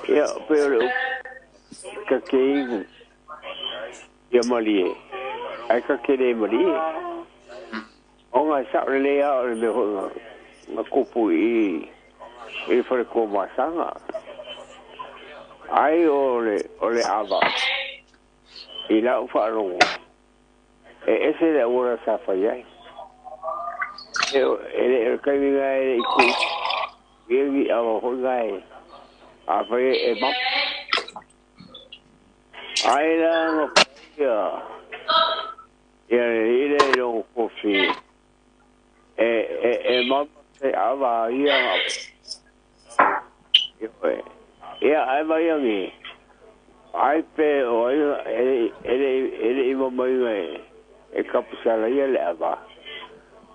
Ia, pe o le upu ka ke igu ia malie, ae ka ke lē malie. Ona e sa'o lelei a o le mea fo'i ga kupu i i le falekomasaga. Ai o le o le ava i la'u faalogo e ese le auala sa fai ai. E e le o le taimi ga e le'i ku'u ia gi ava fo'i ga e afai e mapu. Ai la ga ia ia le alii lea i logo kofi e e e mama se ava ia ioe. Ia ae mai agi ai pe o ai e e e le'i mamaiga e e kapusala ia le ava.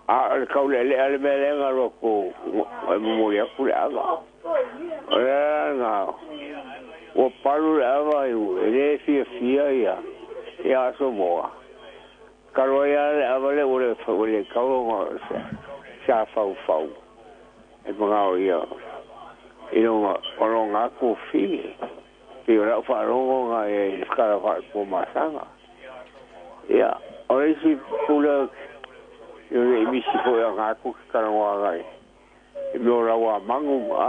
A o le kaule'ele'e a le mea lea galu atu e momoli atu le ava. O le ala lena ua palu le ava e lē fiafia ia ia aso moa. Talu ai lava le ava lea ua le ua le tatau ona sa faufau e magao ia i lona o lona atu fili. Pei o la'u faalogo na ia i le tala fa'alepuamasaga. Ia o le isi pule i o le'i misi fo'i aga atu ke talanoaga i mea o lauamanu ma a.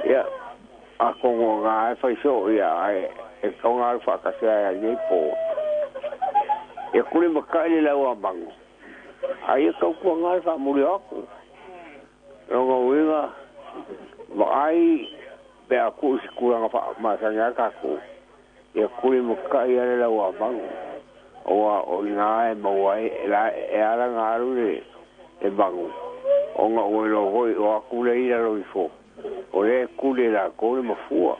Ia atonu o gā e fai so'o ia ae e tatau ona alu fa'atasi ai lenei pō. Ia kuli maka'i le lauamanu a ia tautuaga le fa'amuli o atu. Lona uiga va'ai pe a ku'u i se tulaga fa'amasani a tatou ia kuli maka'i a le lauamanu auā o inā e maua ai e la e ala ona alu le le manu ona ua iloa fo'i o atu le i lalo ifo o lea e kuli e lakou le mafua.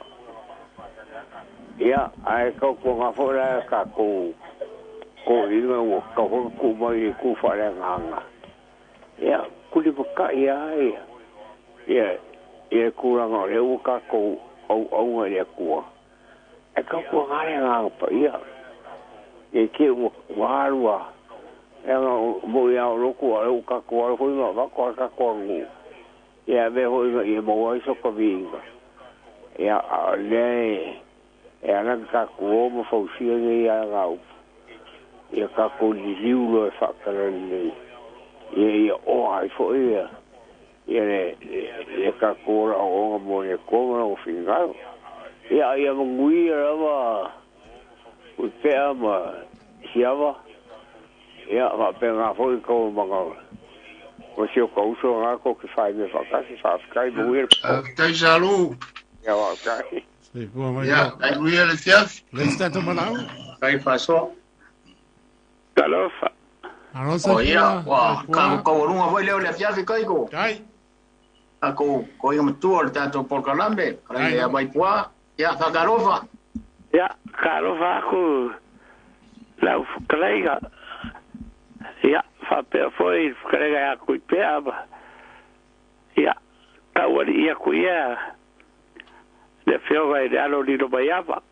Ia ae tautuaga fo'i la tatou toeaiina ua tatau foi ona tuu mai i le itu faaleagaga. Ia kuli maka'i a ia ia ia le tulaga o lea ua tatou auauga i le Atua ae tautuaga le Agaga Paia. Ia i te i ua alu a leaga mo'i a o lotu a o lea ua tatou alo foi ma avatu a le tatou aganuu ia avea foi ina ia maua ai so ta viiga. Ia a o lea e ala ona tatou o ma fausia nei alagaupu ia tatou liliu loa e fa'atalalelei ia ia oa ai fo'i ia ia le le tatou ola ogaoga mo le Atua ma lona finagalo. Ia a ia manuia lava Uipea ma Siava ia fa'apena foi taualumaga o si o ta uso lena tou te faimea fa'atasi. Fa'afetai manuia le po. Faafetai Salu. Ia fa'afetai. Soifua mai. Ia, manuia le afiafi. Le isi tatou valaau. Kai faasoa. Talofa. Alo O ia, soifua. ua Soifua. kaualuga foi lea o le afiafi Kaiko. Kai. Tatou koiga matua o le tatou polokalame, Kai kalaiga ia no. Maipuā, ia faatalofa. Ia, talofa atu lau fetalaiga. Ia, faapea foi i le fetalaiga ia Tuipea ma ia, taualii atu ia le afioga i le alo o Lilomaiava.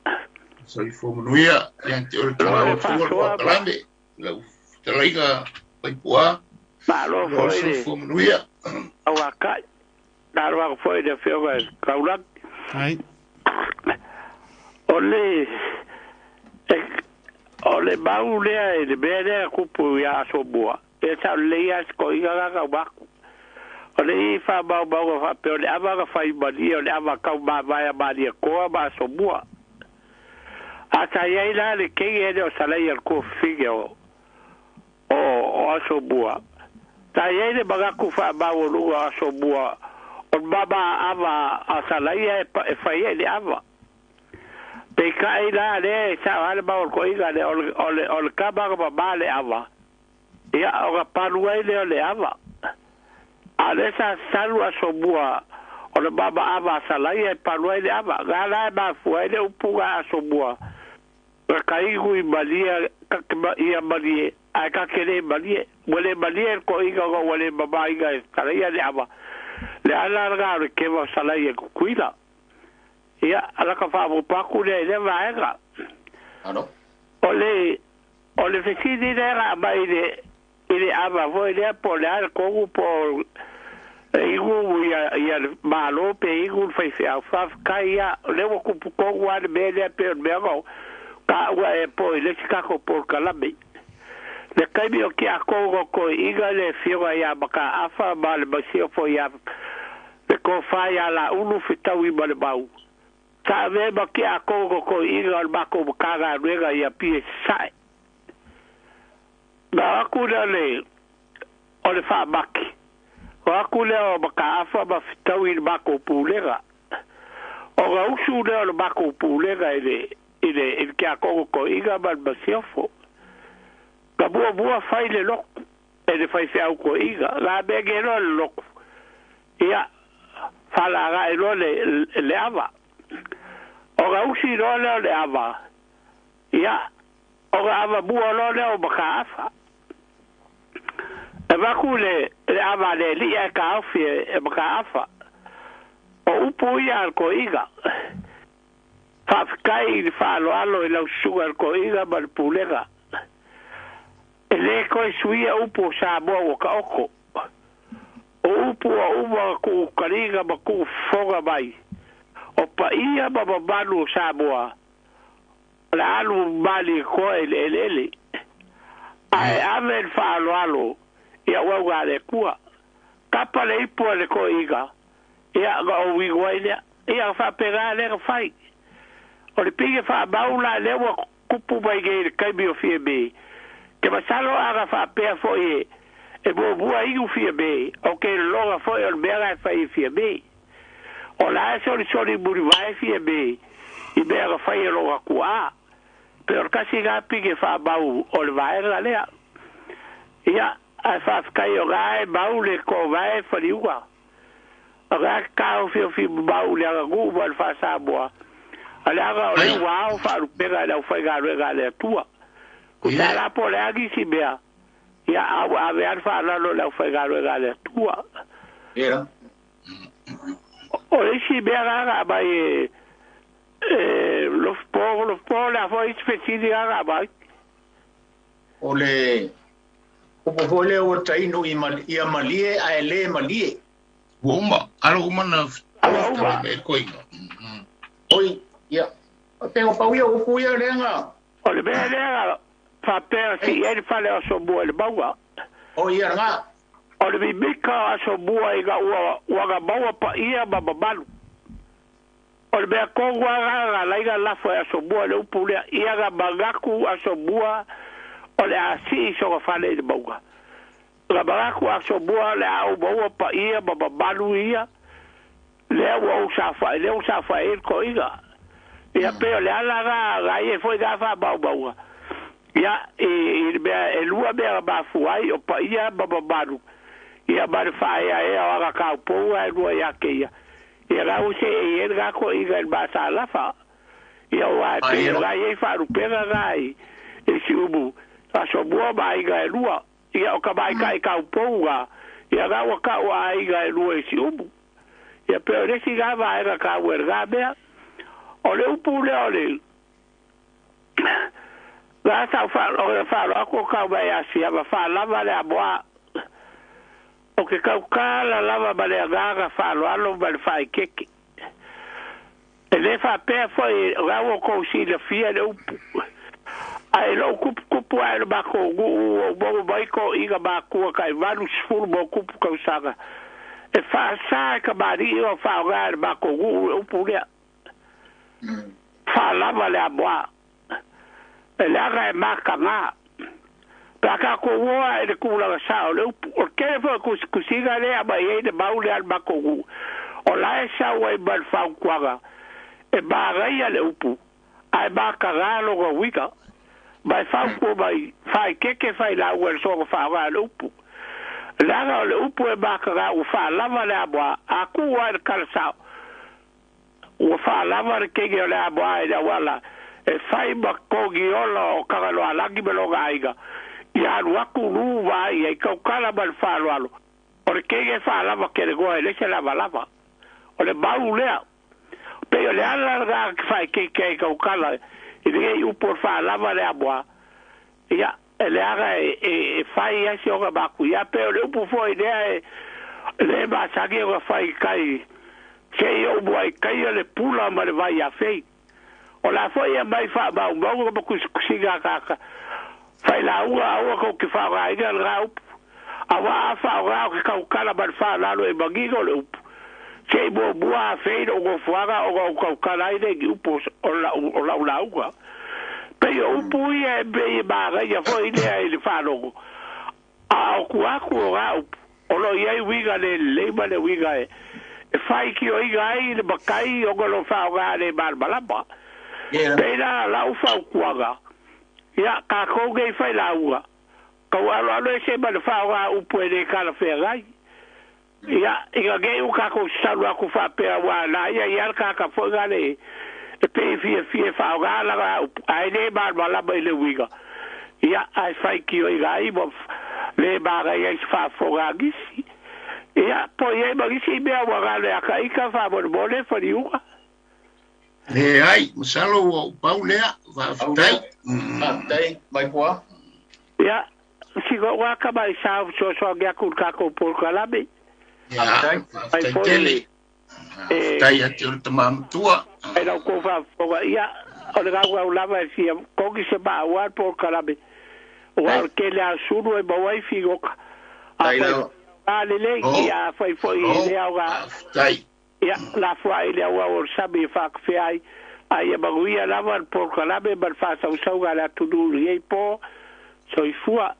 Soifua manuia ia te oe le Malo Tama le o Atua le faasoa ma polokalame. Lau fetalaiga Maipuā, malo malo le foi le soifua manuia. auakai. Malo atu foi i le afioga i le Taulagi. Kai. O le o le mau lea i le mea lea kupu ia Asomua e sa lelei a se koiga gagaumaku. O le i faamaumauga faapea o le ava ga faimalie o le ava taumavae a Malietoa ma Asomua. A sa iai la le kegi e le o salaia le tuafafine o o Asomua. Sa iai le manatu faamaualuga o Asomua o le mama ava a salaia e fai ai le ava. Peitai la lea e sao lava le mau o le toaiga lea o le kama na mamā le ava, ia ona palu ai lea o le ava. A o lea sa salu Asomua o le mama ava a Salaia e palu ai le ava. Na la e mafua ai le upu na Asomua na ka igu i malie ia malie ae ka ke le malie. Ua le malie le toaiga ona ua le mamāina e Salaia le ava. Le ala lena o le keva o Salaia i Tutuila. Ia, ala ka faaopoopo atu lea i lea vaega. Alo. O le o le fesili lea na aumai i le i le ava foi lea po o le a le tonu po o e igu ia ia le Malo pe igu le faifeau. Faafetai ia, o lea ua tupu tonu lava le mea lea pei o le mea na taua ea po i le isi tatou polokalame. Le taimi o tiakono o toeaiina le afioga ia Mataafa ma le masia foi ia le tofa ia Laulu fetaui ma le mau. Sa avea ma tiakono o toeaiina o le matou Matagaluega ia Apia i Sasae. Na o atu lea o le o le faamati, o atu lea o Mataafa ma fetaui i le matou Pulega. Ona usu lea o le matou Pulega i le i le i le tiakono toeaina ma le masiofo. Na muamua fai le lotu e le faifeau toeaina. Na amege loa le lotu, ia, faalaga'i loa le le ava. Ona usi loa lea o le ava, ia, ona avamua loa lea o Mataafa. E avatu le le ava a le alii ae taofi e Mataafa. O upu ia a le toeaina. Faafetai i le faaaloalo i lau susuga i le toeaina ma le pulega. E lē toe suia upu o Samoa ua taoto. O upu ua uma ona tuutaliga ma tuufofoga mai, o paia ma mamalu o Samoa o le a alu Malietoa i le eleele, ae ave le faaaloalo i auauna a le Atua. Tapa le ipu a le toeaina, ia ona ou inu ai lea. Ia ona faapena lea ona fai. O le pine faamau la lea ua tupu mai nei i le taimi o Fiame, ke masalo a na faapea foi e muamua inu Fiame, o ke lologa foi o le mea la e fai e Fiame. O la e solisoli mulivae Fiame i mea na fai e lona tuaa. Pe o le tasi lena pine faamau o le vaega lea. Ia, ae faafetai o la e mau le tovae faliuga. O la e taofiofi mamau i le aganuu ma le faa-Samoa, a leaga o lea ua ao faalupega i le aufaigaluega a le Atua. Tusa la po o le a nisi mea, ia, a ua ave lava le faaaloalo i le aufaigaluega a le Atua. O le isi mea la na aumai e e Lofopo, Lofopo o le a foi isi fesili la na aumai? O le upu foi lea ua tainu ia malie ae le malie. Ua uma, alo uma na Ua uma. e koiga. Oi, ia, pe o pau ia upu ia lea na. O le mea lea na faapea sii ai le fale o Asomua i le mauga. O ia nga. O le mimika o Asomua ina ua ua na maua paia ma mamalu. O le mea tonu lava lena na ala ai ona lafo e Asomua le upu lea, ia na manatu Asomua o le a sii sona fale i le mauga. Na manatu Asomua o le a ou maua paia ma mamalu ia, lea ua ou saofai, lea ua saofai ai le toeaina. Ia pei o le ala lena na i ai foi na faamaumauga, ia, i i le mea e lua mea na mafua ai, o paia ma mamalu, ia ma le faaeaea o aga taupou ae lua ia te ia. Ia la ua seei ai lena toeaina i le masalafa. Ia aua e pei o la e i ai faalupega na i i Siumu, Asomua ma aiga e lua. Ia o tamaitai taupou na, ia la ua tau a aiga e lua i Siumu. Ia pei o le isi na vaega taua i lena mea. O le upu lea o le na sa ou faaloalo atu o tau mai ia Asiama, faalava le amoa. O ke tautala lava ma le agaga faaaloalo ma le faaeteete. E le faapea foʻi o le ua kou silafia le upu ae lou kupukupu ae le makou nuu ua ou maua mai toʻiga makua kai 80 ma kupu tausaga e faasā e kamaliʻi o faaaogā e le makou nuu le upu lea faalava le amoā e leaga e makagā pe a tatou o ae i le tulaga sa o le upu o le tele foʻi tusitusiga lea aumai ai le mau lea a le matou nuu o la e sau ai ma le fautuaga e magaia le upu ae makagā lona uiga ma e fautua mai faaikeke failauga i le soga faaaogā le upu leaga o le upu e makagā ua faalava le amoā a tuu ae le tala sao ua faalava le kege o le amoā i le auala e fai ma togiola o Tagaloalagi ma lona aiga ia alu atu lu vaai ai tautala ma le faaaloalo o le kege e faalava kelegoa e le se lavalava o le mau lea pei o le ala lena faaikeike ai tautala i lenei upu o le faalava le amoā ia e leaga e fai ai se ona matuia pe o le upu foʻi lea e le masani ona fai kai seʻi ou muaʻi le pula ma le vai afei o la foʻi e mai faamaumauga ma tusitusiga akaka failauga aua tou te faaaogāina lena upu auā a faaaogā o ke tautala ma le faalalo e manino le upu seʻi muamua afei lou nofoaga ona ou tautala ai lea i ni upu o lau lauga pei o upu ia e pei e magaia foʻi lea i le faalogo a o tu atu o ga upu o loo i ai uiga le lelei ma le uiga e faitioina ai le matai ona lo faaaogā le malamalama pei la lau fautuaga ia tatou nei failauga tau aloalo ese ma le faaaogā upu e lē talafeagai ia ina nei ua tatou salu atu faapea ua laia ia le tagata foʻi gale e pei fiafia e faaaogā lana upu ae lē malamalama i le uiga ia ae faitioina ai ma lē magaia ai se faafofoga a nisi ia po i ai ma nisi mea ua galo e akaika faamolemole faliuga. Leai, masalo ua ou pau lea, faafetai. Faafetai, mai pua. Ia, sina ou aka mai sa fesoasoani atu i le tatou polokalame. Ia, faafetai tele. Faafetai ate o le tamā matua. E lau kou faafofoga, ia, o le gaugau lava e fia kogi se maua le polokalame. Ua o le tele a sulu e maua ai figoka. A fai a lelei, ia a fai foʻi e le aoga. Faafetai. Ia, lafoaʻi le auau o le sami e faakafea ai, a ia manuia lava le polokalame ma le faasausauga a le atunuu i lenei pō. Soifua.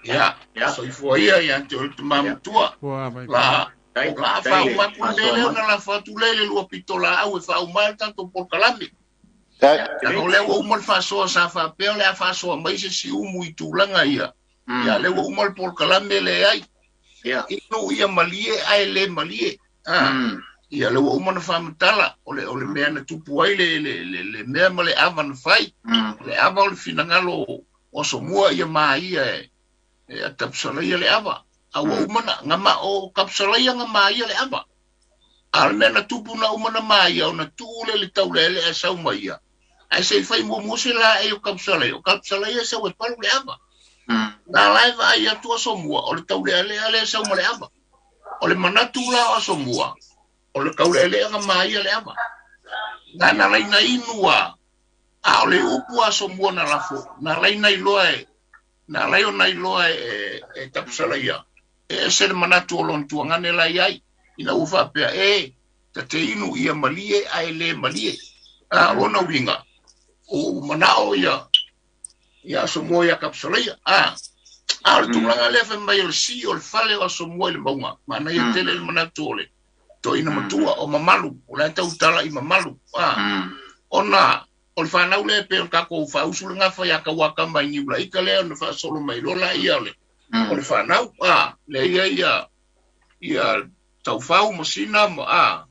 Ia, soifua ia ia te o le tamā matua. La, la faauma atu le mea lea ona lafo atu lea i le lua pito laau e faauma ai le tatou polokalame. Leaga o lea ua uma le faasoa sa faapea o le a faasoa mai se siumu i tulaga ia. Ia, lea ua uma le polokalame leai. Inu ia malie ae le malie. Ia lea ua uma na faamatala o le mea na tupu ai le mea ma le ava na fai. Le ava o le finagalo o Asomua ia maia e atapusalaia le ava. A ua uma na ngama o kapusalaia nga maia le ava. A o le mea na tupu na uma na maia o na tuu le taulele e sau mai ia. Ae se i fai muamua se la e o kapusalaia. O kapusalaia sau e palu le ava. Na lae vaai atu Asomua o le taulealea le sau ma le ava. O le manatu la o Asomua o le taulealea nga maia le ava. Na laina inua a o le upu Asomua na lafo. Na laina iloa e na lai o na iloa e tapusalaia. E ese le manatu o lona tuagane la iai. Ina ua faapea e ta te inu ia malie ae le malie. A o lona uiga o manao ia ia Asomua ia kapusalaia. A o le tulaga lea fai mai o le si o le fale o Asomua i le mauga. Manaia tele le manatu o le toina matua o mamalu. O le tautala i mamalu. Ona o le whanau le pe o le tatou faausu le gafa ia kauaka mai Niula ika lea ona faasolo mai loa ia o le whanau. Le ia ia ia taufau ma sina ma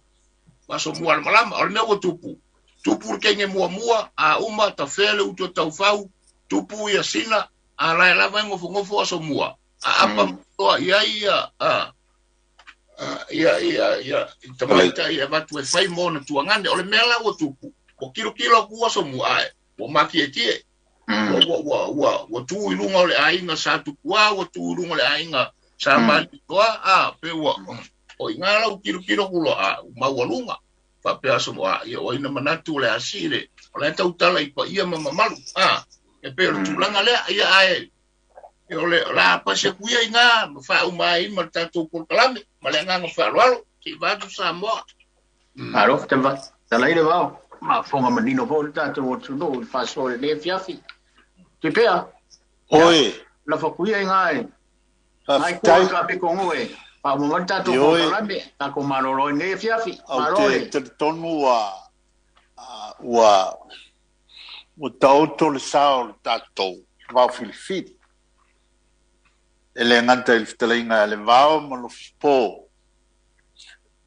Asomua le malama. O le mea ua tupu. Tupu le kenge muamua a uma tafea le utu o taufau. Tupu ia sina a lae lava e ngofongofo Asomua. A apa toa ia ia ia ia ia tamaita ia vatu e fai mo na tuangane. O le mea la ua tupu. O kilo kilo ku Asomua ae. Ua makiekie. Ua tu i lunga o le aiga sa tupua, ua tu i lunga o le aiga sa malitoa, a pe ua o i ngā lau kilo kilo kulo a maualuga. Faapea aso a ia o ai na manatu o le a sii le o la e tautala i paia ma mamalu a e pei o le tulaga lea ia ae e o le o le a pasi atu ia i ina ma faauma ai ma le tatou polokalame ma le agaga faaaloalo se'i vaeatu Samoa. Malo fetalai le vao ma manino foi le tatou atunuu i le faasoa i lenei afiafi. Tuipea. Oi. Lafo atu ia i ina e Faafetai. Ka piko e faauma mai le tatou polokalame tatou malolo i lenei afiafi. Ou Malo te le. talitonu ua taoto le sa o le tatou vao filifili. E le gata i le fetalaiga a le vao ma Lofipo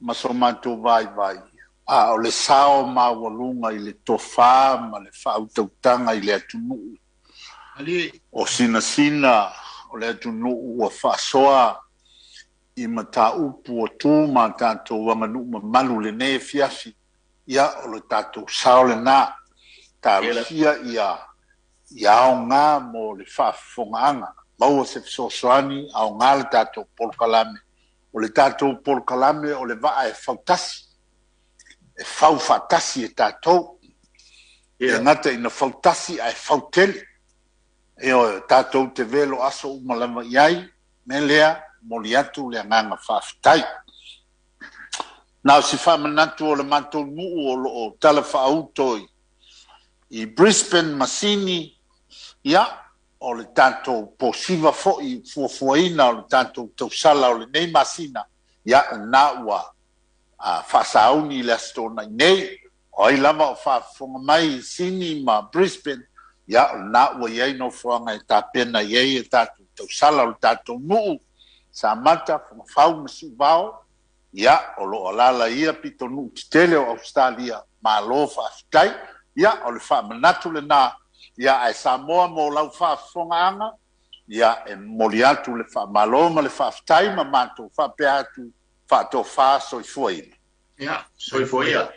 ma so matou vaivai, a o le sao maualuga i le tofā ma le faautautaga i le atunuu. O sinasina o le atunuu ua faasoa i mataupu o tu ma tatou aganuu mamalu lenei afiafi, ia o le tatou sao lenā. Talosia ia aoga mo le faafofogaaga. Maua se fesoasoani aoga le tatou polokalame. O le tatou polokalame o le vaa e fautasi, e fau faatasi e tatou. E gata ina fautasi ae fautele. E o tatou te velo aso uma lava i ai, me lea moli atu le agaga faafetai. Na o si faamanatu o le matou nuu o loo tala faauto i Brisbane ma Sini, ia, o le tatou posiva foi fuafuaina o le tatou tausala o lenei masina, ia, na ua faasauni i le aso Toonai nei, o ai lava o faafofoga mai i Sini ma Brisbane, ia, o lena ua i ai nofoaga e tapena i ai e tatou tausala o le tatou nuu, Samata, Fongafau ma Siuvao, ia, o loo alaala ia pitonuu tetele o Australia, malo faafetai, ia, o le faamanatu lenā, ia, ae Samoa mo lau faafofogaaga, ia, e momoli atu le faamalo ma le faafetai ma matou faapea atu faatofā soifua ia. Ia, Soifua ia.